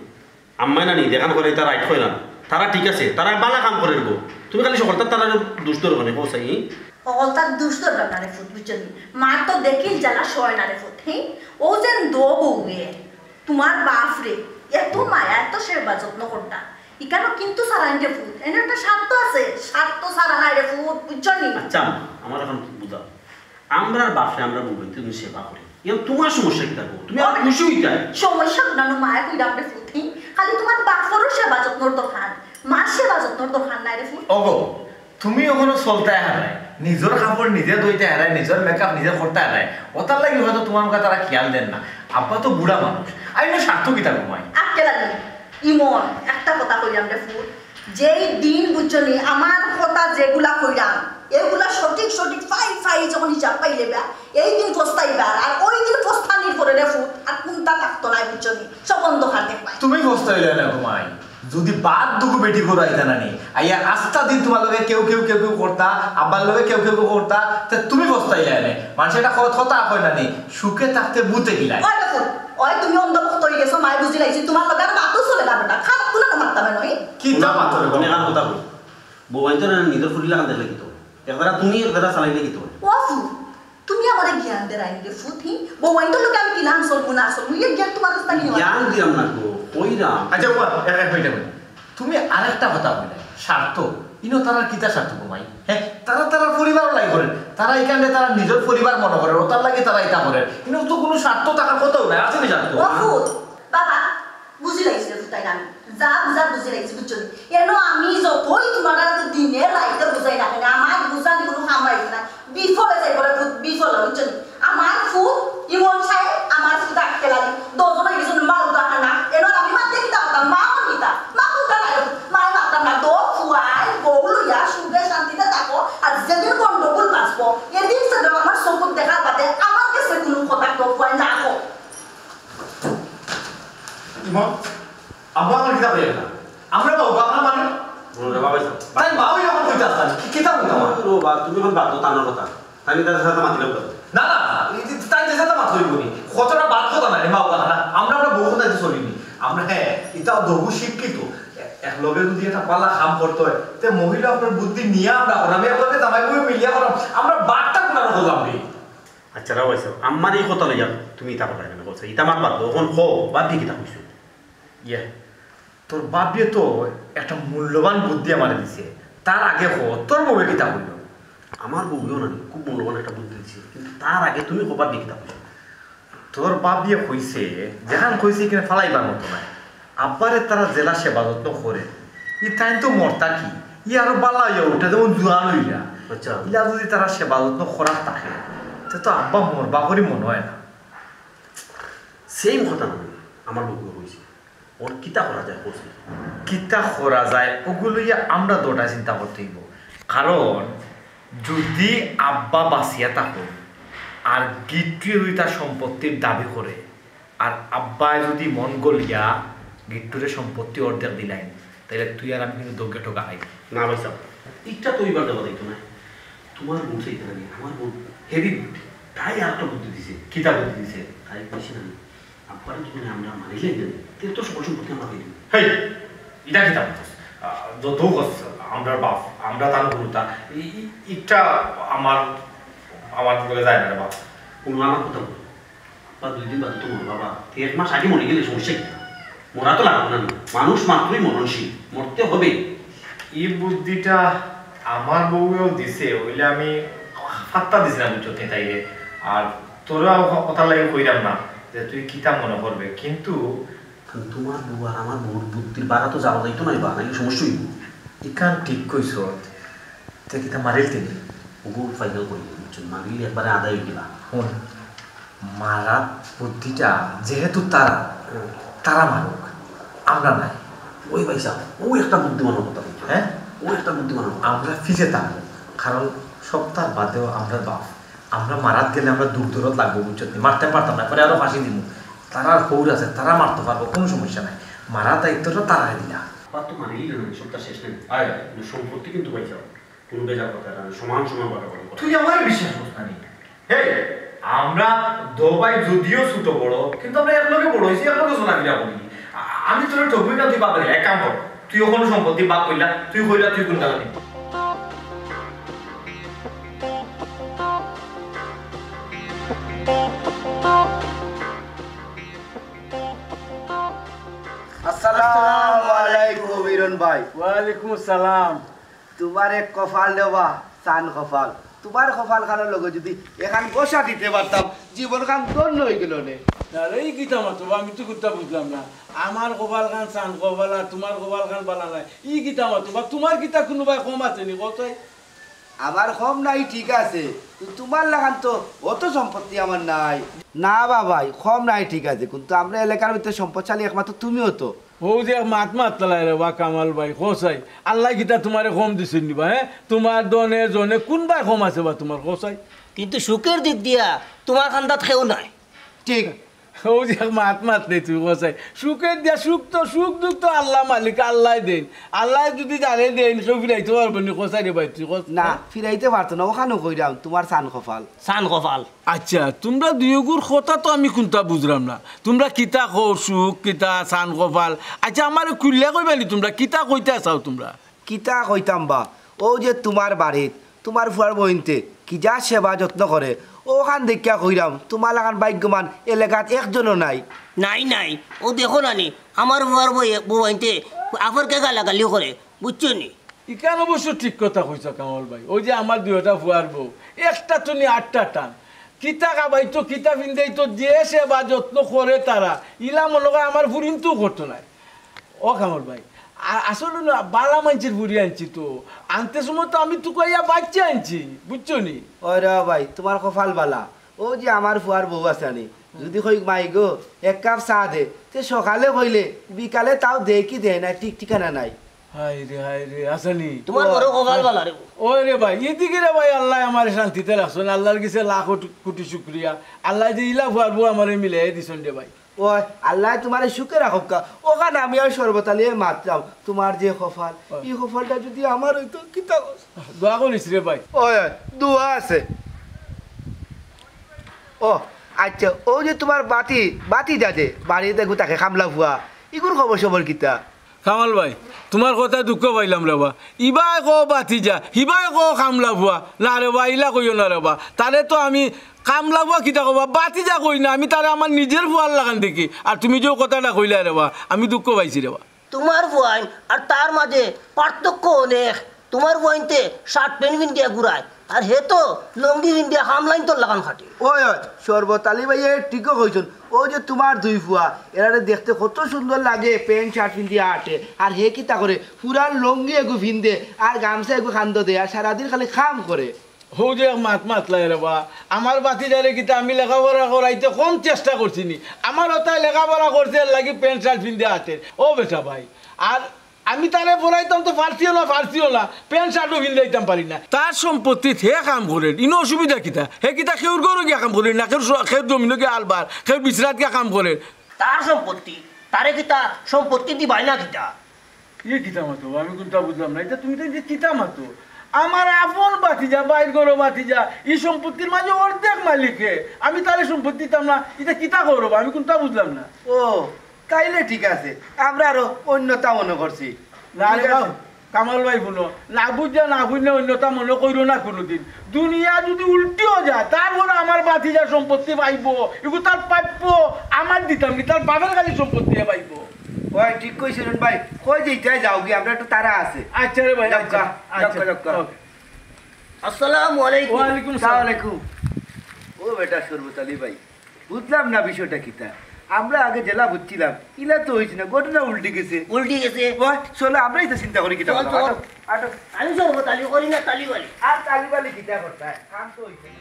আম্মায় না নি, যেখান করে ইতা right কইরা না। তারা ঠিক আছে, তারা বালা কাম করের গো। তুমি খালি হকলতার তারারে দুষ ধরো কেনে, কও চাই? হকলতার দুষ ধরতাম না রে পুত, বুঝছো নি? মার তো দেখিল জ্বালা সয় না রে পুত, হি? অউ যেন দো বউয়ে, তুমার বাপরে, এত মায়া, এত সেবা যত্ন করতা। ইখানো কিন্তু চাইরায় নি রে পুত, এনে একটা স্বার্থ আছে, স্বার্থ ছাড়া নায় রে পুত, বুঝছো নি? আচ্ছা, আমার অখন বুঝাও। আমরার বাপরে আমরার বউয়াইন্তে তুমি সেবা করি। ইয়া তুমার সমস্যা কিতা গো? তুমি আর খুশি অইতায়। সমস্যা কুনানো মায় কইরাম রে পুত, হি? খালি তুমার বাপরও সেবা যত্নর দরকার, মার সেবা যত্নর দরকার নায় রে পুত। ওগো, তুমি অখনো চলতায় হারায়, নিজর কাপড় নিজে ধইতায় হারায়, নিজর মেকআপ নিজে করতায় হারায়, অতার লাগি হয়তো তুমার মুখে তারা খিয়াল দের না। আব্বা তো বুড়া মানুষ, আইনো স্বার্থ কিতা ঘুমাই? আক্কেল আলী, ইমন, একটা কথা কইরাম রে পুত, যেই দিন বুঝছো নি, আমার কথা যেগুলা কইরাম, এগুলা সঠিক সঠিক ফাই ফাই যখন হিসাব পাইলে বা, এই দিন পস্তাইবা, আর ওই দিন পস্তানির পরে রে পুত, আর কুন্তা থাকতো নায়, বুঝছো নি? সব অন্ধকার দেখবায়। তুমি পস্তাইলায় না ঘুমাই, যুদি বাদ দুগু বেটি করো আইতা না নি, আইয়া আস্তা দিন তুমার লগে কেউ কেউ কেউ কেউ করতা, আব্বার লগে কেউ কেউ কেউ করতা, তে তুমি পস্তাইলায় না। মানষে একটা কথা, কথা কয় না নি, সুখে থাকতে ভূতে কিলায়। ওই দেখো, ওই তুমি অন্ধভক্ত অই গেছো, মায় বুঝিলাইছি, তুমার লগে আর মাতও চলে না বেটা, খারাপ কুনানো মাততাম নয়। কিতা মাতর গো? অখন কথা কই। বউয়াইন্তরে নিজর ফুরির লাখান দেখলে কিতা অয়? একদারা তুমি একদারা চালাইলে কিতা অয়? ও পুত, তুমি আমারে জ্ঞান দেরায় নি রে পুত, হি? বউয়াইন্তর লগে আমি কিলান চলমু না চলমু, ই জ্ঞান তুমার কাছ থাকি নেওয়া। জ্ঞান দিরাম না গো, কইরাম। আচ্ছা, ওবা, এক, এক মিনিট, এক মিনিট। তুমি আরেকটা কথা কইলায়, স্বার্থ। ইনো তারার কিতা স্বার্থ ঘুমাই? হে, তারা তারার পরিবারর লাগি করের। তারা ইখানরে তারার নিজর পরিবার মনো করের, অতার লাগি তারা ইতা করের। ইনো তো কুনু স্বার্থ থাকার কথাউ নায়, আছে নি স্বার্থ? ও পুত, বাবা, বুঝিলাইছি রে পুতাইন আমি। যা বুঝার বুঝিলাইছি, বুঝছো নি? এনো আমি যতই তুমার আর দিনে রাইতে বুঝাই না কেনে, আমার বুঝানি কুনু কাম অইছে না। বিফলে যাইবো রে পুত, বিফলে, বুঝছো নি? আমার পুত ইমন সাহেব, আমার পুত আক্কেল আলী, দুইজন অই গেছইন মাউগা খানা। এনো আর আমি মাতে কিতা করতাম? মা অখন কিতা? মা কুনটা নাই? মায় মাততাম না। দো পুয়ায় বউ লইয়া সুখে শান্তিতে থাকো, আর যেদিন গন্ডগোল বাজবো, এদিন সেদিন আমার চকুত দেখার বাদে আমার গেছে কুনু কথা দো পুয়ায় না কও। ইমন, আব্বা আমার কিতা কইরা না? আমরা মাউগা খানা মানে? হুনো রে বাবা, তাইন মাউ অখন কইতা আছলা নি? কি, কিতা কইতা আমার? ও বা, তুমি অখন বাদ দেও তান কথা। তাইন তান সাথে মাতিলাও কথা। না, না, না, ই, ই, তাইন তান সাথে মাত অইবো নি। কতটা বাদ কথা নায় রে মাউগা খানা। আমরা, আমরা বউর কথায় তো চলি নি। আমরা, হে, ইতা দুগু শিক্ষিত। এ-, একলগে যুদি একটা বালা কাম করতে অয়, তে মহিলা অকলর বুদ্ধি নিয়া আমরা করাম, একলগে জামাই বউ মিলিয়া করাম। আমরা বাদটা কুনানো করলাম রে। আচ্ছা, রাও আইছো, আমার এই কথা লইয়া তুমি ইতা কথা কেনে কইছো? ইতা আমার বাদ দেও, অখন কও, বাদ দি কিতা কইছো? ইয়ে, তোর বাবিয়ে তো একটা মূল্যবান বুদ্ধি আমারে দিছে, তার আগে ক, তোর বউয়ে কিতা কইলো? আমার বউয়েও না, খুব মূল্যবান একটা বুদ্ধি দিছে, কিন্তু তার আগে তুমি কও বাদ দি কিতা কইছো? তোর বাবিয়ে কইছে, যেখান কইছে ইখান ফালাইবার মতো নায়। আব্বারে তারা যেলা সেবা যত্ন করে, ই তাইন তো মরতা কি, ই আরো বালা অইয়া উঠে, যেমন জোয়ান অইলা। আচ্ছা। ইলা যুদি তারা সেবা যত্ন করার থাকে, তে তো আব্বা মরবা করি মনো অয় না। Same কথা না, আমার বউয়ে কইছে। অখন কিতা করা যায়, কও চাই? কিতা করা যায়, অগু লইয়া আমরা দুটায় চিন্তা করতে অইবো। কারণ যুদি আব্বা বাঁচিয়া থাকইন, আর গিট্টুয়ে যুদি তার সম্পত্তির দাবি করে, আর আব্বায় যুদি মন গলিয়া গিট্টুরে সম্পত্তি অর্ধেক দিলাইন, তাইলে তুই আর আমি কিন্তু দোগে টোকা খাই। না ভাইসাব, ইটা তো অইবার দেওয়া যাইতো নায়। তুমার বউ চাইতে লাগে, আমার বউ হেভি বুদ্ধি, তাই আরেকটা বুদ্ধি দিছে। কিতা বুদ্ধি দিছে? তাই কইছে না, আব্বারে যুদি আমরা মারিলাই না, তে তো সকল সম্পত্তি আমরা পাই দিমু। হেই, ইটা কিতা কস? আহ, যত কস, আমরার বাপ, আমরা তান হুরুতা। ই-, ই-, ইটা আমার, আমার লগে যায় না রে বাপ। হুনো আমার কথা হুনো। বা দুই দিন বাদে তো মরবা বা। তুই এক মাস আগে মরি গেলে সমস্যা কিতা? মরা তো লাগবো না নি। মানুষ মাত্রই মরণশীল, মরতে হবে। ই বুদ্ধিটা আমার বউয়েও দিছে, অইলে আমি পাত্তা দিছি না, বুঝছত নি তাইরে। আর তোরেও হ-, কথার লাগি কইরাম না যে তুই কিতা মনো করবে, কিন্তু কিন্তু তোমার বউ আর আমার বউর বুদ্ধির বাড়া তো যাওয়া যাইতো নায় বা, নাইলে সমস্যা অইবো। ইখান ঠিক কইছত। তে কিতা মারিল তে নি? ওগো final করি, বুঝছো? মারিলে একবারে আদায় অই গেলা। হুন, মারাত বুদ্ধিটা যেহেতু তারা, তারা মারুক, আমরা নায়। ওই ভাই সাহেব, ও একটা বুদ্ধিমান কথা বলছে, হ্যাঁ? ও একটা বুদ্ধিমান কথা। আমরা ফিরে থাকবো, কারণ সপ্তাহ বাদেও আমরা বাপ। আমরা মারাত গেলে আমরা দূর দূরত লাগবো, বুঝছো? মারতে পারতাম না, পরে আরো ফাঁসি দিমু। তারার হৌর আছে, তারা মারতে পারবো, কোনো সমস্যা নাই। মারার দায়িত্বটা তারাই দিলা। আবার তো মারিলি না, সপ্তাহ শেষ নাই। আয়। কিন্তু সম্পত্তি কিন্তু পাই যাও। কোনো বেজার কথা না, সমান সমান বাটাবাটি করো। তুই আমার বিশ্বাস করছ না নি? হে, আমরা দো ভাই যদিও ছোট বড়, কিন্তু আমরা একলগে বড় হইছি, একলগে চলাফেরা করি। আ-, আমি তোরে ঠকবি না, তুই বাদ দে, এক কাম কর, তুই ওখানে সম্পত্তি ভাগ কইলা, তুই কইলা তুই কোনটা নিবি? আসসালামু আলাইকুম, ইরন ভাই। ওয়ালাইকুম আসসালাম। তোমার এক কপাল দেবা, চান কপাল। তোমার কপাল খানোর লগে যদি এখান গোসা দিতে পারতাম, জীবন খান ধন্য হয়ে গেল নে। আরে, এই কিতা মাতো বা, আমি তো কুন্তা বুঝলাম না। আমার কপাল খান চান কপাল আর তোমার কপাল খান বালা নাই। ই কিতা মাতো বা, তোমার কিতা কোনো ভাই কম আছে নি, কও চাই? আমার কম নাই, ঠিক আছে, কিন্তু তোমার লাখান তো অত সম্পত্তি আমার নাই। না বাবাই, কম নাই, ঠিক আছে, কিন্তু আমরা এলাকার ভিতরে সম্পদশালী একমাত্র তুমিও তো। ও যে এক মাত মাতলাই রে বা কামাল ভাই, কও চাই, আল্লাহ কিতা তোমারে কম দিছইন নি বা, হ্যাঁ? তোমার ধনে জনে কোন ভাই কম আছে বা তোমার, কও চাই? কিন্তু সুখের দিক দিয়া তোমার খান্দাত কেউ নাই। ঠিক। ও যে এক মাত মাতলে তুই, কও চাই। সুখের দিয়া সুখ তো, সুখ দুঃখ তো আল্লাহ মালিক, আল্লাহ দেন। আল্লাহ যদি জানে দেন, কেউ ফিরাইতে পারবো নি, কও চাই রে ভাই, তুই কও চাই। না, ফিরাইতে পারতো না, ওখানে কইরাম, তোমার চান কপাল। চান কপাল। আচ্ছা, তোমরা দুইগুর কথা তো আমি কুন্তা বুঝলাম না। তোমরা কিতা কও, সুখ কিতা, চান কপাল? আচ্ছা, আমারে খুলিয়া কইবা নি তোমরা, কিতা কইতা চাও তোমরা? কিতা কইতাম বা, ও যে তোমার বাড়িত, তোমার ফুয়ার বইনতে কি যা সেবা যত্ন করে, ওখান দেখিয়া কইরাম, তোমার লাখান ভাগ্যবান এলাকাত একজনও নাই। নাই, নাই, ও দেখো না নি, আমার ফুয়ার বই-, বউ আনতে আফরকে গালাগালি করে, বুঝছো নি? ইখান অবশ্য ঠিক কথা কইছো কামাল ভাই। ওই যে আমার দুইটা ফুয়ার বউ, একটা তো নি আটটা টান। কিতা খাবাইতো, কিতা ফিন্দাইতো, যে সেবা যত্ন করে তারা, ইলা মনে হয় আমার ফুরিন্তেও করতো নায়। ও কামাল ভাই, আ-, আসলে না, বালা মানষির ফুরি আনছি তো, আনতে সময় তো আমি তুকাইয়া বাচ্চা আনছি, বুঝছো নি? ওই রে ভাই, তোমার কপাল বালা। ও যে আমার ফুয়ার বউ আছে নি, যদি কই, "মাই গো, এক কাপ চা দে," তে সকালে কইলে, বিকালে তাও দে কি দে না, ঠিক ঠিকানা নাই। হায় রে, হায় রে, আছে নি? তোমার বড় কপাল বালা রে। ওই রে ভাই, এদিকে রে ভাই, আল্লাহ আমারে শান্তিতে রাখছইন, আল্লাহর গেছে লাখ কোটি, কোটি শুক্রিয়া। আল্লাহ যে ইলা ফুয়ার বউ আমারে মিলাই দিছইন রে ভাই। ওই, আল্লাহ তোমারে সুখে রাখুক্কা। ওখানে আমি আর শরবত আলীয়ে মাতরাম, তোমার যে কপাল, ওই। এই কপালটা যদি আমার হইতো, কিতা কস? দোয়া করিস রে ভাই। ওই, ওই, দোয়া আছে। ও, আচ্ছা, ও যে তোমার বাতি, বাতি দাদে, বাড়িত এগু থাকে কামলা ফুয়া, ইগুর খবর সবর কিতা? কামাল ভাই, তোমার কথায় দুঃখ পাইলাম রে বা। ইবায় কও বাতিজা, হিবায় কও কামলা ফুয়া। না রে বা, ইলা কইও না রে বা। তারে তো আমি কামলা ফুয়া কিতা কবা, বাতিজা কই না, আমি তারে আমার নিজের ফুয়ার লাখান দেখি। আর তুমি যে কথাটা কইলা রে বা, আমি দুঃখ পাইছি রে বা। তোমার ফুয়াইন আর তার মাঝে পার্থক্য অনেক। তোমার ফুয়াইন্তে শার্ট প্যান্ট পিন্দিয়া ঘুরায়, আর হে তো লুঙ্গি পিন্দিয়া কামলাইন্তর লাখান খাটে। ওই, ওই, শরবত আলী ভাইয়ে ঠিকও কইছইন। ও যে তোমার দুই ফুয়া, এরারে দেখতে কত সুন্দর লাগে, প্যান্ট শার্ট পিন্দিয়া আটে। আর হে কিতা করে, পুরান লুঙ্গি এগু পিন্দে, আর গামছা এগু কান্দো দে, আর সারাদিন খালি কাম করে। হউ যে এক মাত মাতলাই রে বা, আমার বাতিজারে কিতা আমি লেখাপড়া করাইতে কম চেষ্টা করছি নি? আমার অতায় লেখাপড়া করছে, এর লাগি প্যান্ট শার্ট পিন্দে আটের। ও বেটা ভাই, আর আমি তারে পড়াইতাম তো পারছিও না, পারছিও না, প্যান্ট শার্টও পিন্দাইতাম পারি না। তার সম্পত্তিত হে কাম করের, ইনো অসুবিধা কিতা? হে কিতা কেউর ঘরো গিয়া কাম করের না, কেউর স-, কেউর জমিনো গিয়া আলবার, কেউর বিছরাত গিয়া কাম করের? তার সম্পত্তি, তারে কিতা সম্পত্তি দিবায় না কিতা? ই কিতা মাতো? আমি কুনটা বুঝলাম না। ইটা তুমি তো যে কিতা মাতো? আমার আপন বাতিজা, বাইর ঘরো বাতিজা, ই সম্পত্তির মাঝে অর্ধেক মালিক হে। আমি তারে সম্পত্তি দিতাম না, ইটা কিতা করবা? আমি কুনটা বুঝলাম না। ও, তাইলে ঠিক আছে, আমরা আরো অন্যতা মনো করছি। না রে ঠিক আছে। বাবু, কামাল ভাই, হুনো, না বুঝা না হুনিয়া অন্যতা মনো কইরো না কুনুদিন। দুনিয়া যুদি উল্টিও যায়, তারপরে আমার ভাতিজার সম্পত্তি পাইবো, ইগু তার প্রাপ্য। আমার দিতাম নি, তার বাপের খালি সম্পত্তি পাইবো। অয়, ঠিক কইছইন ভাই। কই যাইতায় যাওগি, আমরা একটু তাড়া আছে। আচ্ছা রে ভাই, যাউক্কা, আচ্ছা, যাউক্কা, আচ্ছা। যাউক্কা। ওকে। আসসালামু আলাইকুম। ওয়ালাইকুম আসসালাম। আসসালামু আলাইকুম। ও বেটা শরবত আলী ভাই, বুঝলাম না বিষয়টা কিতা। আমরা আগে যেলা বুঝছিলাম, ইলা তো অইছে না, ঘটনা উল্টি গেছে। উল্টি গেছে। ও, চলো, আমরাই তো চিন্তা করি কিতা চল, করতাম। চল। আটো, আটো। আমি শরবত আলী করি না, তালিবালি। আর তালিবালি কিতা করতায়? কাম তো অইছে না।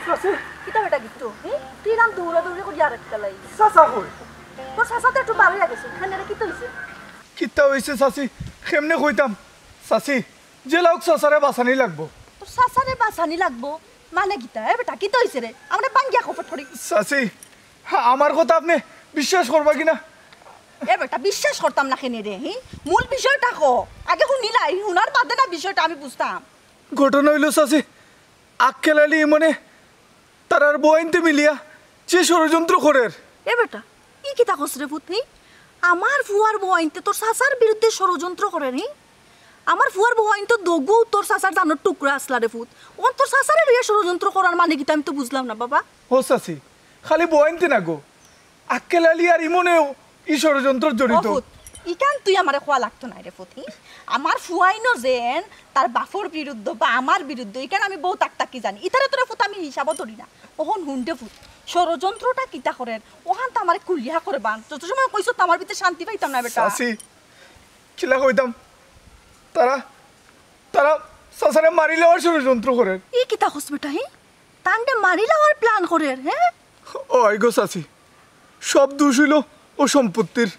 চাচি। কিতা বেটা গিট্টু? হুম? তুই নাম দৌড়াদৌড়ি করি আরেকটা লাই। চাচা কই? তোর চাচা তো একটু বাড়ি গেছে, এখানে রে কিতা অইছে? কিতা অইছে চাচি? কেমনে কইতাম? চাচি, যেলা অউক চাচারে বাঁচানি লাগবো। তোর চাচারে বাঁচানি লাগবো? মানে কিতা? এ বেটা, কিতা অইছে রে? আমরা ভাঙ্গিয়া কফে পড়ি। চাচি, হা, আমার কথা আপনে বিশ্বাস করবা কি না? এ বেটা, বিশ্বাস করতাম না কেনে রে, হি? মূল বিষয়টা ক। আগে হুনিলাই, হুনার বাদে না বিষয়টা আমি বুঝতাম। ঘটনা অইলো চাচি, আক্কেল আলী ইমনে তারার বউয়াইন্তে মিলিয়া যে ষড়যন্ত্র করের। এ বেটা, ই কিতা কস রে পুত, হি? আমার ফুয়ার বউয়াইন্তে তোর চাচার বিরুদ্ধে ষড়যন্ত্র করের, হি? আমার ফুয়ার বউয়াইন তো দগু তোর চাচার জানোর টুকরা আছলা রে পুত। অখন তোর চাচারে লইয়া ষড়যন্ত্র করার মানে কিতা আমি তো বুঝলাম না বাবা। ও চাচি, খালি বউয়াইন্তে না গো, আক্কেল আলী আর ইমনেও ই ষড়যন্ত্রত জড়িত। ও পুত, ইখান তুই আমারে কওয়া লাগতো নায় রে পুত, হি? আমার ফুয়াইনও যেন তার বাপর বিরুদ্ধে বা আমার বিরুদ্ধে, ইখান আমি বউত তাক তাকি জানি। ইতারে তোরে পুত আমি হিসাবও ধরি না। অখন হুন রে পুত, ষড়যন্ত্রটা কিতা করের, অখান তো আমারে খুলিয়া কইরে বান। যত সময় কইছো তো আমার ভিতরে শান্তি পাইতাম না বেটা। চাচি, কিলা কইতাম, তারা, তারা চাচারে মারিলাওয়ার ষড়যন্ত্র করের। ই কিতা কস বেটা, হি? তানরে মারিলাওয়ার plan করের, হে? অয় গো চাচি, সব দুষ অইলো ও সম্পত্তির।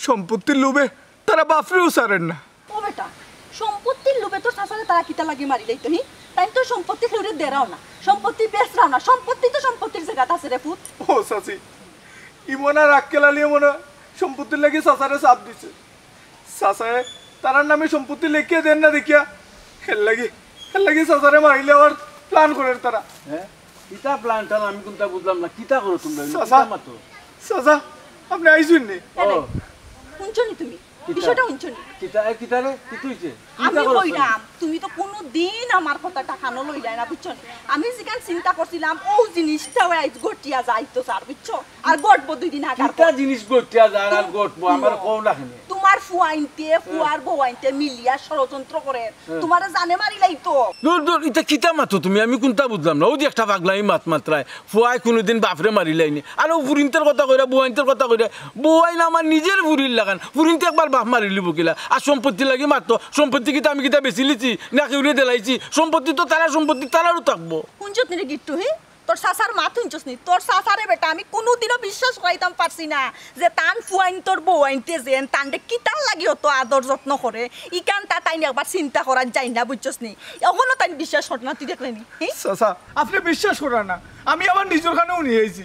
সম্পত্তির লোভে তারা বাপরেও ছাড়ের না। ও বেটা, সম্পত্তির লোভে তোর চাচারে তারা কিতা লাগি মারিলাইতো, হি? তাইন তো সম্পত্তি কেউরে দেরাও না, সম্পত্তি বেচরাও না, সম্পত্তি তো সম্পত্তির জাগাত আছে রে পুত। ও চাচি, ইমন আর আক্কেল আলীয়ে মনে অয় সম্পত্তির লাগি চাচারে চাপ দিছে। চাচায় তারার নামে সম্পত্তি লেখিয়া দের না দেখিয়া, এর লাগি, এর লাগি চাচারে মারিলাওয়ার plan করের তারা। হে? কিতা plan টান আমি কুনতা বুঝলাম না, কিতা করো তুমরা? চাচা, কিতা মাতো? চাচা, আপনে আইছইন নি? ও। হুনছো নি তুমি? কিতা? বিষয়টা হুনছো নি? কিতা, এ, কিতা রে? কিতা অইছে? কিতা আমি করো তুমি? কইরাম, তুমি তো কুনুদিন আমার কথাটা কানো লইলায় না, বুঝছো নি? আমি যেখান চিন্তা করছিলাম, অউ জিনিসটাউ আইজ ঘটিয়া যাইতো স্যার, বুঝছো? আর ঘটবো দুই দিন আগে। কিতা জিনিস ঘটিয়া যার আর ঘটবো, আমার কও না কেনে? তুমার ফুয়াইন্তে, ফুয়ার বউয়াইন্তে মিলিয়া ষড়যন্ত্র করের। হ্যাঁ। তুমারে জানে মারিলাইতো। দূর, দূর, ইতা কিতা মাতো তুমি? আমি কুনতা বুঝলাম না। অউ যে একটা পাগলামি মাত মাতরায়, ফুয়ায় কুনুদিন বাপরে মারিলায়নি। আর অউ ফুরিন্তর কথা কইরা, বউয়াইন্তর কথা কইরা, বউয়াইন আমার নিজর ফুরির লাখান। ফুরিন্তে একবার বাপ মারিলিবো কিলা? আর সম্পত্তির লাগি মারতো। সম্পত্তি কিতা আমি কিতা বেচিলিছি? না কেউরে দেলাইছি? সম্পত্তি তো তারার সম্পত্তি, তারারউ থাকবো। হুনছত নি রে গিট্টু, হি? তোর চাচার মাত হুনছস নি? তোর চাচারে বেটা আমি কুনুদিনও বিশ্বাস করাইতাম পারছি না যে তান ফুয়াইন্তর বউয়াইন্তে যেন তানরে কিতার লাগি অত আদর যত্ন করে। ইখান তা তাইন একবার চিন্তা করাত যায় না, বুঝছস নি? অখনো তাইন বিশ্বাস করে না, তুই দেখরে নি? হি? চাচা, আপনে বিশ্বাস কররা না, আমি আমার নিজর কানো হুনি আইছি।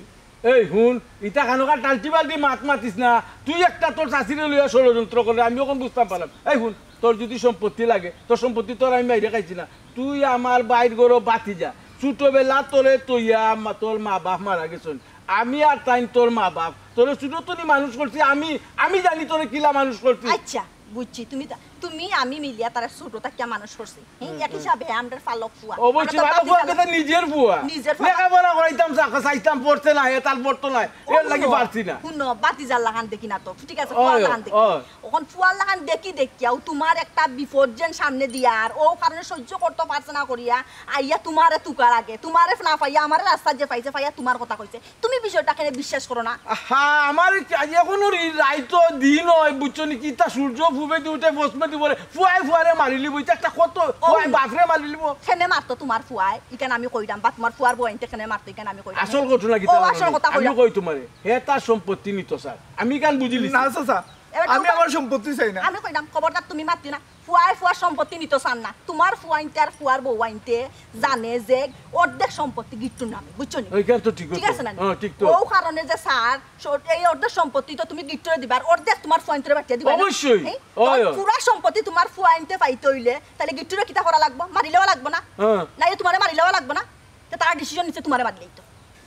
এই হুন, ইতা খানোকার টাল্টি বাল্টি মাত মাতিস না। তুই একটা তোর চাচিরে লইয়া ষড়যন্ত্র কররে, আমি অখন বুঝতাম পারলাম। এই হুন, তোর যুদি সম্পত্তি লাগে, তোর সম্পত্তি তোর আমি মাইরে খাইছি না। তুই আমার বাইর ঘরো ভাতিজা। ছোটবেলা তোরে থইয়া মা-, তোর মা বাপ মারা গেছইন। আমি আর তাইন তোর মা বাপ। তোরে ছোট তনি মানুষ করছি আমি, আমি জানি তোরে কিলা মানুষ করছি। আচ্ছা, বুঝছি। তুমি তা-, তুমি আমি মিলিয়া তারে ছোট থাকিয়া মানুষ করছি। হুম, এক হিসাবে আমরার পালক ফুয়া। অবশ্যই, আমরা তো পালক ফুয়া ভাতিজা। নিজর ফুয়া। নিজর ফুয়া। লেখাপড়া করাইতাম, চা-, চাইতাম, পড়ছে না, হে তার পড়তো না। এর লাগি পারছি না। হুনো, ভাতিজার লাখান দেখি না তো। ঠিক আছে, অয়, ফুয়ার লাখান দেখি। অয়। অখন ফুয়ার লাখান দেখি দেখিয়াউ তুমার একটা বিপদ যেন সামনে দিয়া আর অউ কারণে সহ্য করতো পারছে না করিয়া আইয়া তুমারে তুকার আগে, তুমারে না পাইয়া আমারে রাস্তাত যে পাইছে, পাইয়া তুমার কথা কইছে। তুমি বিষয়টা কেনে বিশ্বাস করো না? আহা, আমার এই কাজে কুনু রি-, রাইত দিন অয়, বুঝছো নি? কিতা সূর্য পূবেদি উঠে, পশ্চিমেদি পড়ে, ফুয়ায় ফুয়ারে মারিলিবো, ইটা একটা কত, ফুয়ায় বাপরে মারিলিবো। কেনে মারতো তুমার ফুয়ায়? ইখান আমি কইরাম, বা তুমার ফুয়ার বউয়াইন্তে কেনে মারতো, ইখান আমি কইরাম। আসল ঘটনা কিতা ও, জানো আসল নি? কথা আমি কইরাম। কই তুমারে, হে তার সম্পত্তি নিতো চায়। আমি ইখান বুঝিলিছি। না, চাচা, এবার আমি খবর-, আমার সম্পত্তি চাই না। আমি কইরাম, খবরদার তুমি মাতিও না। ফুয়ায় ফুয়ার সম্পত্তি নিতো চায় না। তুমার ফুয়াইন্তে আর ফুয়ার বউয়াইন্তে জানে যে অর্ধেক সম্পত্তি গিট্টুর নামে, বুঝছো নি? ইখান তো ঠিক ঠিক কথা। আছে না? হ্যাঁ, ঠিক তো। অউ কারণে যে স্যার, স-, এই অর্ধেক সম্পত্তি তো তুমি গিট্টুরে দিবা, আর অর্ধেক তুমার ফুয়াইন্তরে বাটিয়া দিবা না? অবশ্যই। এই? অয়, অয়। পুরা সম্পত্তি তুমার ফুয়াইন্তে পাইতে অইলে, তাইলে গিট্টুরে কিতা করা লাগবো? মারিলাওয়া লাগবো না? হ্যাঁ। নাইলে তুমারে মারিলাওয়া লাগবো না? তে তারা decision নিছে তুমারে মারিলাইতো।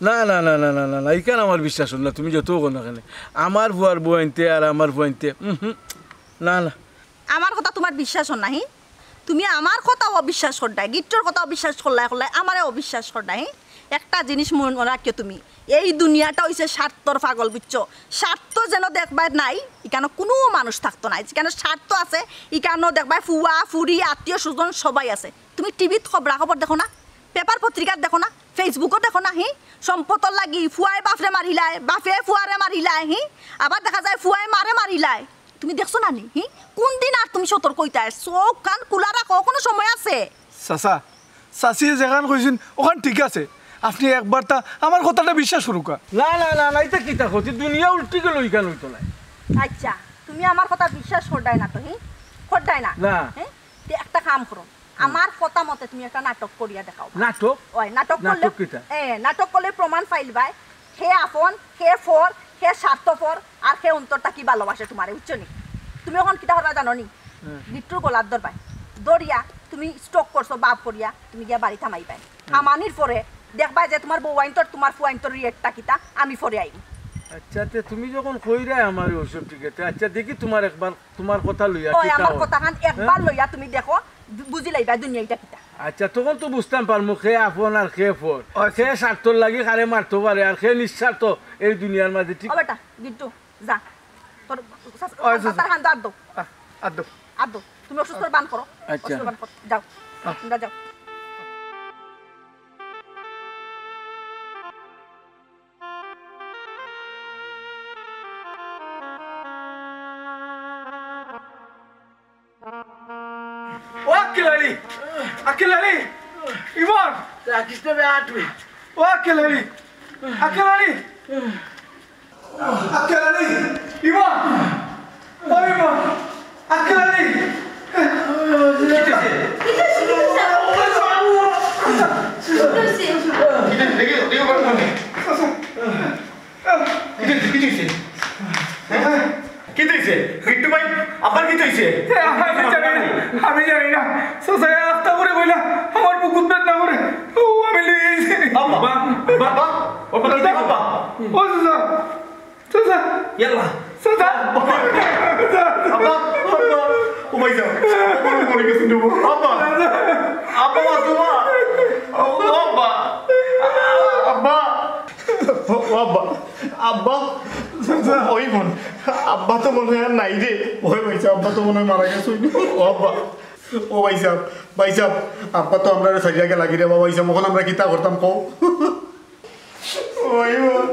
না, না, না, না, না, না, না, ইখান আমার বিশ্বাস অর না, তুমি যত কও না কেনে। আমার ফুয়ার বউ আনতে আর আমার ফুয়া আনতে, উম, হুম, না, না। আমার কথা তুমার বিশ্বাস অর না, হি? তুমি আমার কথা অবিশ্বাস কররায়, গিট্টুর কথা অবিশ্বাস করলায়, করলায়, আমারে অবিশ্বাস কররায়, হি? একটা জিনিস মনো রাখিও তুমি, এই দুনিয়াটা অইছে স্বার্থর পাগল, বুঝছো? স্বার্থ যেন দেখবায় নাই, ইখানো কুনু মানুষ থাকতো নায়। যেখানো স্বার্থ আছে, ইখানো দেখবায় ফুয়া, ফুড়ি, আত্মীয় স্বজন সবাই আছে। তুমি টিভিত খবরাখবর দেখো না, পেপার পত্রিকাত দেখো না, Facebook-ও দেখো না, হি? সম্পদর লাগি ফুয়ায় বাফরে মারিলায়, বাফে ফুয়ারে মারিলায়, হি? আবার দেখা যায় ফুয়ায় মারে মারিলায়। তুমি দেখছো না নি, হি? কুন দিন আর তুমি সতর্ক অইতায়? চউখ কান খুলা রাখো, অখনো সময় আছে। চাচা, চাচিয়ে যেখান কইছইন, অখান ঠিক আছে। আপনে একবার তা আমার কথাটা বিশ্বাস করউক্কা। না, না, না, না, ইতা কিতা কইছি? দুনিয়া উল্টি গেল, ইখান অইতো নায়। আচ্ছা, তুমি আমার কথা বিশ্বাস কররায় না তো, হি? কররায় না? না। হি? তে একটা কাম করো, আমার কথা মতে তুমি একটা নাটক করিয়া দেখাও। নাটক? ওই, নাটক করলে, নাটক কিতা? এ, নাটক করলে প্রমাণ পাইলবায়, হে আপন, হে ফর, হে স্বার্থপর, আর হে অন্তর থাকি ভালোবাসে তুমারে, বুঝছো নি? তুমি অখন কিতা করবায় জানো নি? হুম। গিট্টুর গলাত ধরবায়, ধরিয়া তুমি stroke করছো, বাপ করিয়া তুমি গিয়া বাড়িত হামাইবায়। হুম। হামানির পরে দেখবায় যে তুমার বউ আইন্তর, তুমার ফুয়া আইন্তর react-টা কিতা, আমি পরে আইমু। আচ্ছা, তে তুমি যখন কইরায় আমারে অসব ঠিক আছে, আচ্ছা, দেখি তুমার একবার, তুমার কথা লইয়া ওই কিতা আমার অয়। কথাখান একবার হ্যাঁ? লইয়া তুমি দেখো, বু-, বুঝি লাইবায় দুনিয়াটা কিতা। আচ্ছা, তখন তো বুঝতাম পারমু কে আপন আর কে ফর। আচ্ছা। কে স্বার্থর লাগি কারে মারতো পারে আর কে নিঃস্বার্থ এই দুনিয়ার মাঝে, ঠিক? ও বেটা, গিট্টু, যা। তোর সাস-, আচ্ছা, আচ্ছা। তার হাত দাও, আত দাও। আ-, আত দাও। আত দাও। তুমি অসুস্থর বান করো। আচ্ছা। অসুস্থর বান করো। যাও। আ। তোমরা যাও। ও আক্কেল আলী! আক্কেল আলী! ইমন! রাখিস না বে, আটবি। ও আক্কেল আলী! আক্কেল আলী! আক্কেল আলী! ইমন! ও ইমন! আক্কেল আলী! কিতা অইছে? কিতা অইছে? দেখি, দেখি, ওখানে। কিতা অইছে? কিতা অইছে? হ্যাঁ? কিতা অইছে? বিট্টু ভাই, আবার কিতা অইছে? এ, আমি জানি না, আমি জানি না। চাচায় আস্তা করি কইলা, আমার বুকুত বেদনা করে। ও, আমি লই আইছি। আব্বা, আব্বা, আব্বা, আব্বা, আব্বা। ও চাচা, চাচা। ইয়াল্লা। চাচা। আব্বা, আব্বা, আব্বা। ও ভাই সাহেব, আব্বা মরে গেছেন রে। আব্বা, আব্বা, মা, তোমার। ও আব্বা, আব্বা। ও আব্বা, আব্বা, ওই বোন, আব্বা তো মনে হয় আর নাই রে। ওই ভাই সাহেব, আব্বা তো মনে হয় মারা গেছে। ও আব্বা, ও ভাই সাহেব, ভাই সাহেব, আব্বা তো আমরারে ছাড়িয়া গেলা গি রে বাবা, ভাই সাহেব, অখন আমরা কিতা করতাম কও? ওই বোন,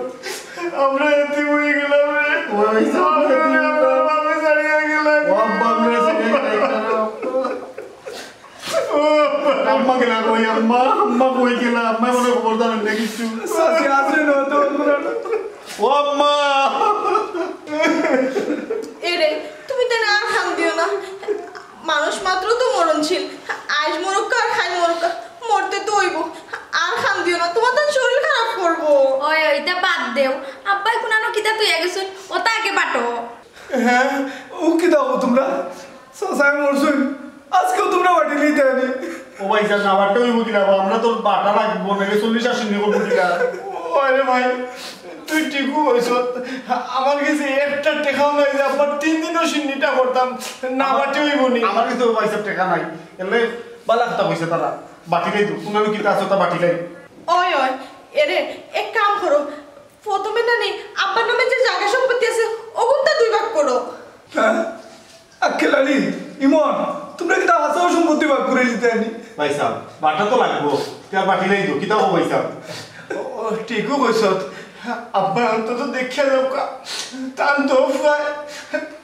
আমরা এতিম অই গেলাম রে। ওই ভাই সাহেব, আমরা এতিম অই গেলাম। আব্বা, আব্বা, ছাড়িয়া গেলা। ও আব্বা, আমরা ছাড়িয়া গেলা। আম্মা গেলা কই? আম্মা, আম্মা কই গেলা? আম্মা মনে খবর জানেন না কিচ্ছু। চাচি আছে না তো? ও আম্মা! এরে, তুমি তাইন আর কান্দিও না। মানুষ মাত্র তো মরণশীল। আইজ মরুক্কা আর কাইল মরুক্কা, মরতে তো অইবো। আর কান্দিও না, তোমার তো শরীর খারাপ করবো। ওই, ওইটা বাদ দেও। আব্বায় কুনানো কিতা থইয়া গেছইন, ওটা আগে বাটো। হ্যাঁ, ও কিতা কও তোমরা? চাচায় মরছইন, আজকেও তোমরা বাটিল নিতায় নি? ও ভাই, যা না বাটতে অইবো কিলা বা, আমরা তো বাটা লাগবো, নাইলে চল্লিশ আশি নিয়ে করবো কিলা? ও আরে ভাই, তুই ঠিকউ কইছস। আমার গেছে একটা টেকাও নাই যে আব্বার তিন দিনও শিন্নিটা করতাম, না বাটতে অইবো নি। আমার গেছে ও ভাই সাহেব টেকা নাই, এলে বালা কথা কইছে তারা, বাটিলাই তো, কুনানো কিতা আছে তা বাটিলাই। ওই, ওই, এরে, এক কাম করো, প্রথমে না নি, আব্বার নামে যে জাগা সম্পত্তি আছে, অগুনতা দুই ভাগ করো। হ্যাঁ? আক্কেল আলী, ইমন, তোমরা কিতা হাছাউ সম্পত্তি ভাগ করি নিতায় নি? ভাই সাহেব, বাটা তো লাগবো, তে বাটিলাই তো, কিতা কও ভাই সাহেব? ও, ঠিকউ কইছত। আব্বা অন্তত দেখিয়া যাউক্কা। তান তো ফুয়ায়,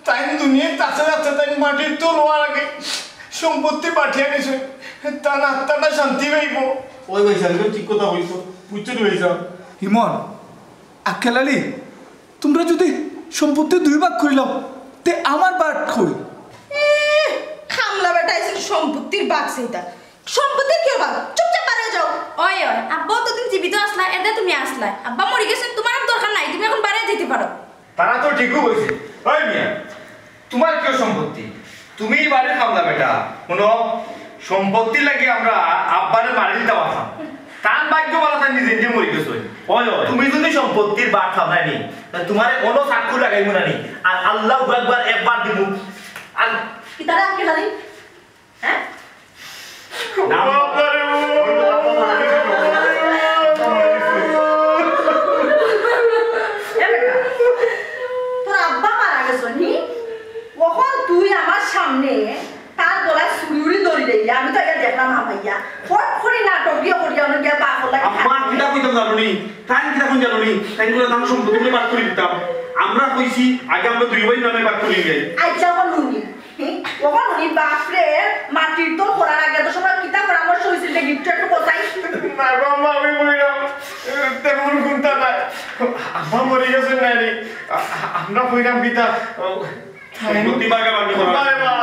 তাইন দুনিয়াত আছে আছে, তাইন মাটির তল অওয়ার আগে সম্পত্তি বাটিয়া নিছে। তান আত্মাটা শান্তি পাইবো। ওই ভাই সাহেব, ঠিক কথা কইছো, বুঝছো নি ভাই সাহেব? ইমন, আক্কেল আলী, তোমরা যদি সম্পত্তি দুই ভাগ করিলাও, তে আমার ভাগ কই? এ, কামলা বেটা আইছে সম্পত্তির ভাগ চাইতা। সম্পত্তির কিওর ভাগ? চুপচাপ বারে যাও। ওই, ওই, আব্বা অতদিন জীবিত আছলা, এরদায় তুমি আছলায়। আব্বা মরি গেছইন, তোমার আর দরকার নাই, তুমি অখন বারে যাইতে পারো। তারা তো ঠিকউ কইছে। ওই মিয়া, তোমার কিওর সম্পত্তি? তুমি ই বাড়ির কামলা বেটা। হুনো, সম্পত্তির লাগি আমরা আব্বারে মারি দিতাম পারতাম। তান ভাগ্য ভালা, তাইন নিজে নিজে মরি গেছইন। ওই, ওই, তুমি যদি সম্পত্তির ভাগ খাও না নি, তা তুমারে অনো চাক্কু লাগাইমু না নি। আর আল্লাহু আকবার একবার দিমু। আর কিতারে আটকে খালি? হ্যাঁ? নাম বাবারে ও! এ বেটা, তোর আব্বা মারা গেছে নি? অখন তুই আমার সামনে তার গলায় ছুরি উড়ি ধরি রইলে, আমি তো এটা দেখলাম হামাইয়া। ফট করি নাটক দিয়ে করিয়া অনো গিয়া বাপর লাগি আম্মা, কিতা কইতাম জানো নি? তাইন কিতা কইন জানো নি? তাইন কইলা, "তান সম্পত্তি বলে ভাগ করি দিতাম।" আমরা কইছি, "আগে আমরা দুই ভাই নামে ভাগ করি যাই।" আচ্ছা, অখন হুনি। হুম? অখন হুনি, বাপরে মাটির তল করার আগে তো সবার কিতা পরামর্শ হইছিল যে গিফট একটু কোথায়? না গো আম্মা, আমি কইলাম, তেমন কুন্তা না। আম্মা মরি গেছেন না রে। আ-, আ-, আমরা কইলাম কিতা, ও, সম্পত্তি ভাগাভাগি করার। আরে বা,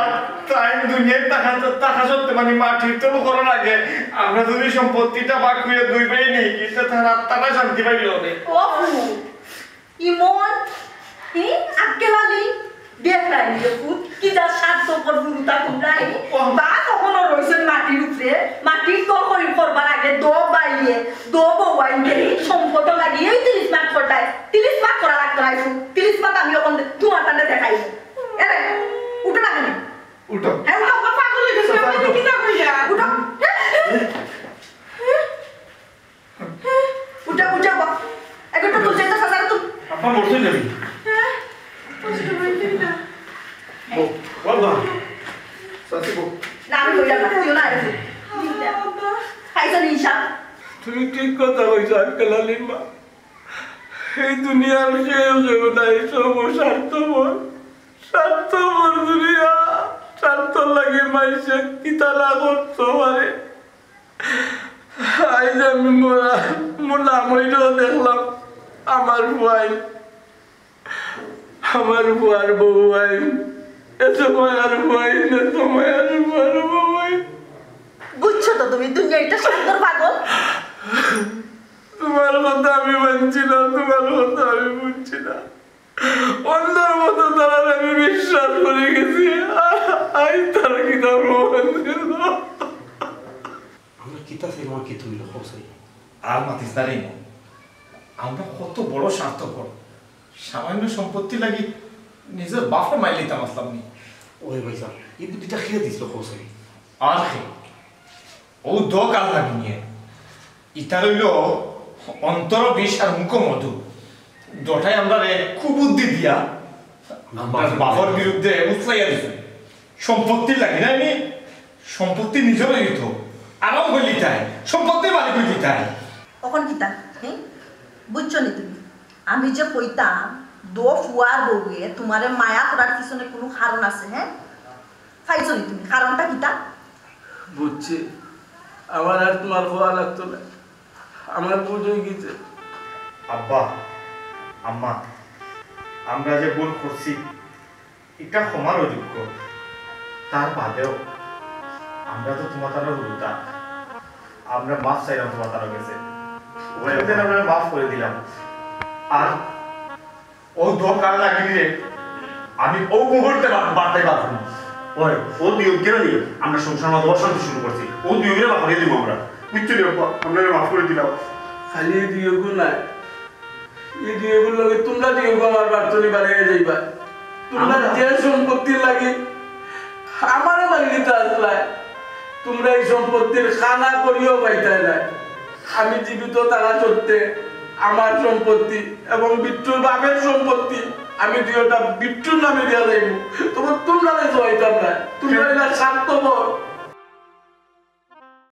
তাইন দুনিয়ার টাকা, টাকা সত্ত্বে মানে মাটির তল করার আগে আমরা যদি সম্পত্তিটা ভাগ করিয়া দুই ভাই নেই, কিন্তু তার আত্মাটা শান্তি পাইল অনে। ও ফু, ইমন, হি, আক্কেল আলী, দেখ নাই নিজে পুত, কি যা স্বার্থপর পুরুতা তোমরা, হি? ও। বা কখনো রইছেন মাটির উপরে, মাটির তল করি করবার আগে দো বাইয়ে, দো বউ আইন দেরি, সম্পদ লাগিয়ে ওই তিলিস মাত করতায়। তিলিস মাত করা লাগতো না, ফু। তিলিস মাত আমি অখন তোমার তান্ডে দেখাই। এরে, উঠো না কেন? উঠো। হ্যাঁ, উঠো। আব্বা পাগল হয়ে গেছে, আব্বা, উঠো। কিতা কইরা? উঠো। উঠো, উঠো, বাবা। একটু তুলছে তো সাজানো তো। আপা মরতে যাবি। হ্যাঁ? ওই যে তোমার কিতা? বউ, বাবা। সাথে বউ। না, আমি কইলাম না, তুইও না আইছিস। আব্বা। খাইছো নি, ঈশা? তুমি ঠিক কথা কইছো, আক্কেল আলীর মা। এই দুনিয়ার কেউ কেউ নাই, সব স্বার্থপর। স্বার্থপর দুনিয়া, স্বার্থর লাগি মাইনষে কিতা না করতো পারে। আইজ আমি মরা, মরলাম, ওইটাও দেখলাম। আমার ফুয়াইন, আমার ফুয়ার বউ আইন, এত মায়ার ফুয়াইন, এত মায়ার ফুয়ার বউ আইন। বুঝছো তো তুমি, দুনিয়া এটা সুন্দর পাগল। তোমার কথা আমি মানছি না, তোমার কথা আমি বুঝছি না। অন্ধর মতো তারার আমি বিশ্বাস করি গেছি। আই তারা কিতা প্রমাণ দিল? আমরা কিতা চাই, আমার কিতা হইল, কও চাই। আর মাতিস না রে ইমন। আমরা কত বড় স্বার্থপর। সামান্য সম্পত্তি লাগি নিজের বাপরে মাইর লইতাম আসলাম নি। ওরে ভাইসাব, এই বুদ্ধিটা কে দিছিল, কও চাই? আর কে? ও দো কাল লাগি নিয়ে। ইতা রইল অন্তর বিষ আর মুখ মধু। দোটাই আমরারে কুবুদ্ধি দিয়া আমরার বাপর বিরুদ্ধে উছলাইয়া দিছে। সম্পত্তির লাগি না নি? সম্পত্তি নিজেরই হইতো। আরাম হইলি তাই, সম্পত্তির মালিক হইলি তাই। অখন কিতা? হুম? বুঝছো নি তুমি? আমি যে কইতাম, দো ফুয়ার বউয়ে তোমারে মায়া করার পিছনে কোনো কারণ আছে, হ্যাঁ? পাইছো নি তুমি? কারণটা কিতা? বুঝছি, আমার আর তোমার কওয়া লাগতো না, আমার বুঝ হয়ে গেছে। আব্বা, আম্মা, আমরা যে ভুল করছি, এটা ক্ষমার অযোগ্য। তার বাদেও আমরা তো তোমার তারা হুরুতা, আমরা মাফ চাইলাম তোমার তারা গেছে। ওই দিন আমরা মাফ করে দিলাম। আর ও দোকান লাগিয়ে দিলে আমি ও মুহূর্তে বাদ-, বাদ দিতে পারবো না। ওই, ও দুই অজ্ঞান নিয়ে আমরা সংসার মতো অশান্তি শুরু করছি। ও দুই অজ্ঞান বাদ দিয়ে দিব আমরা। বুঝছো রে বাবা? আমরা মাফ করে দিলাম। খালি এই দুই অজ্ঞান নাই, এই দুই অজ্ঞান লগে তোমরা দুই অজ্ঞান আমার বাড়ি বাড়াইয়া যাইবা। তোমরা আমরা যে সম্পত্তির লাগি আমারে মারি নিতে আসলায়, তোমরা এই সম্পত্তির খানা করিও পাইতায় না। আমি জীবিত থাকা সত্ত্বে আমার সম্পত্তি এবং বিট্টুর বাপের সম্পত্তি আমি দুইটা বিট্টুর নামে দিয়া যাইব। তবে তোমরা জয়তাম না, তোমরা এটা স্বার্থপর।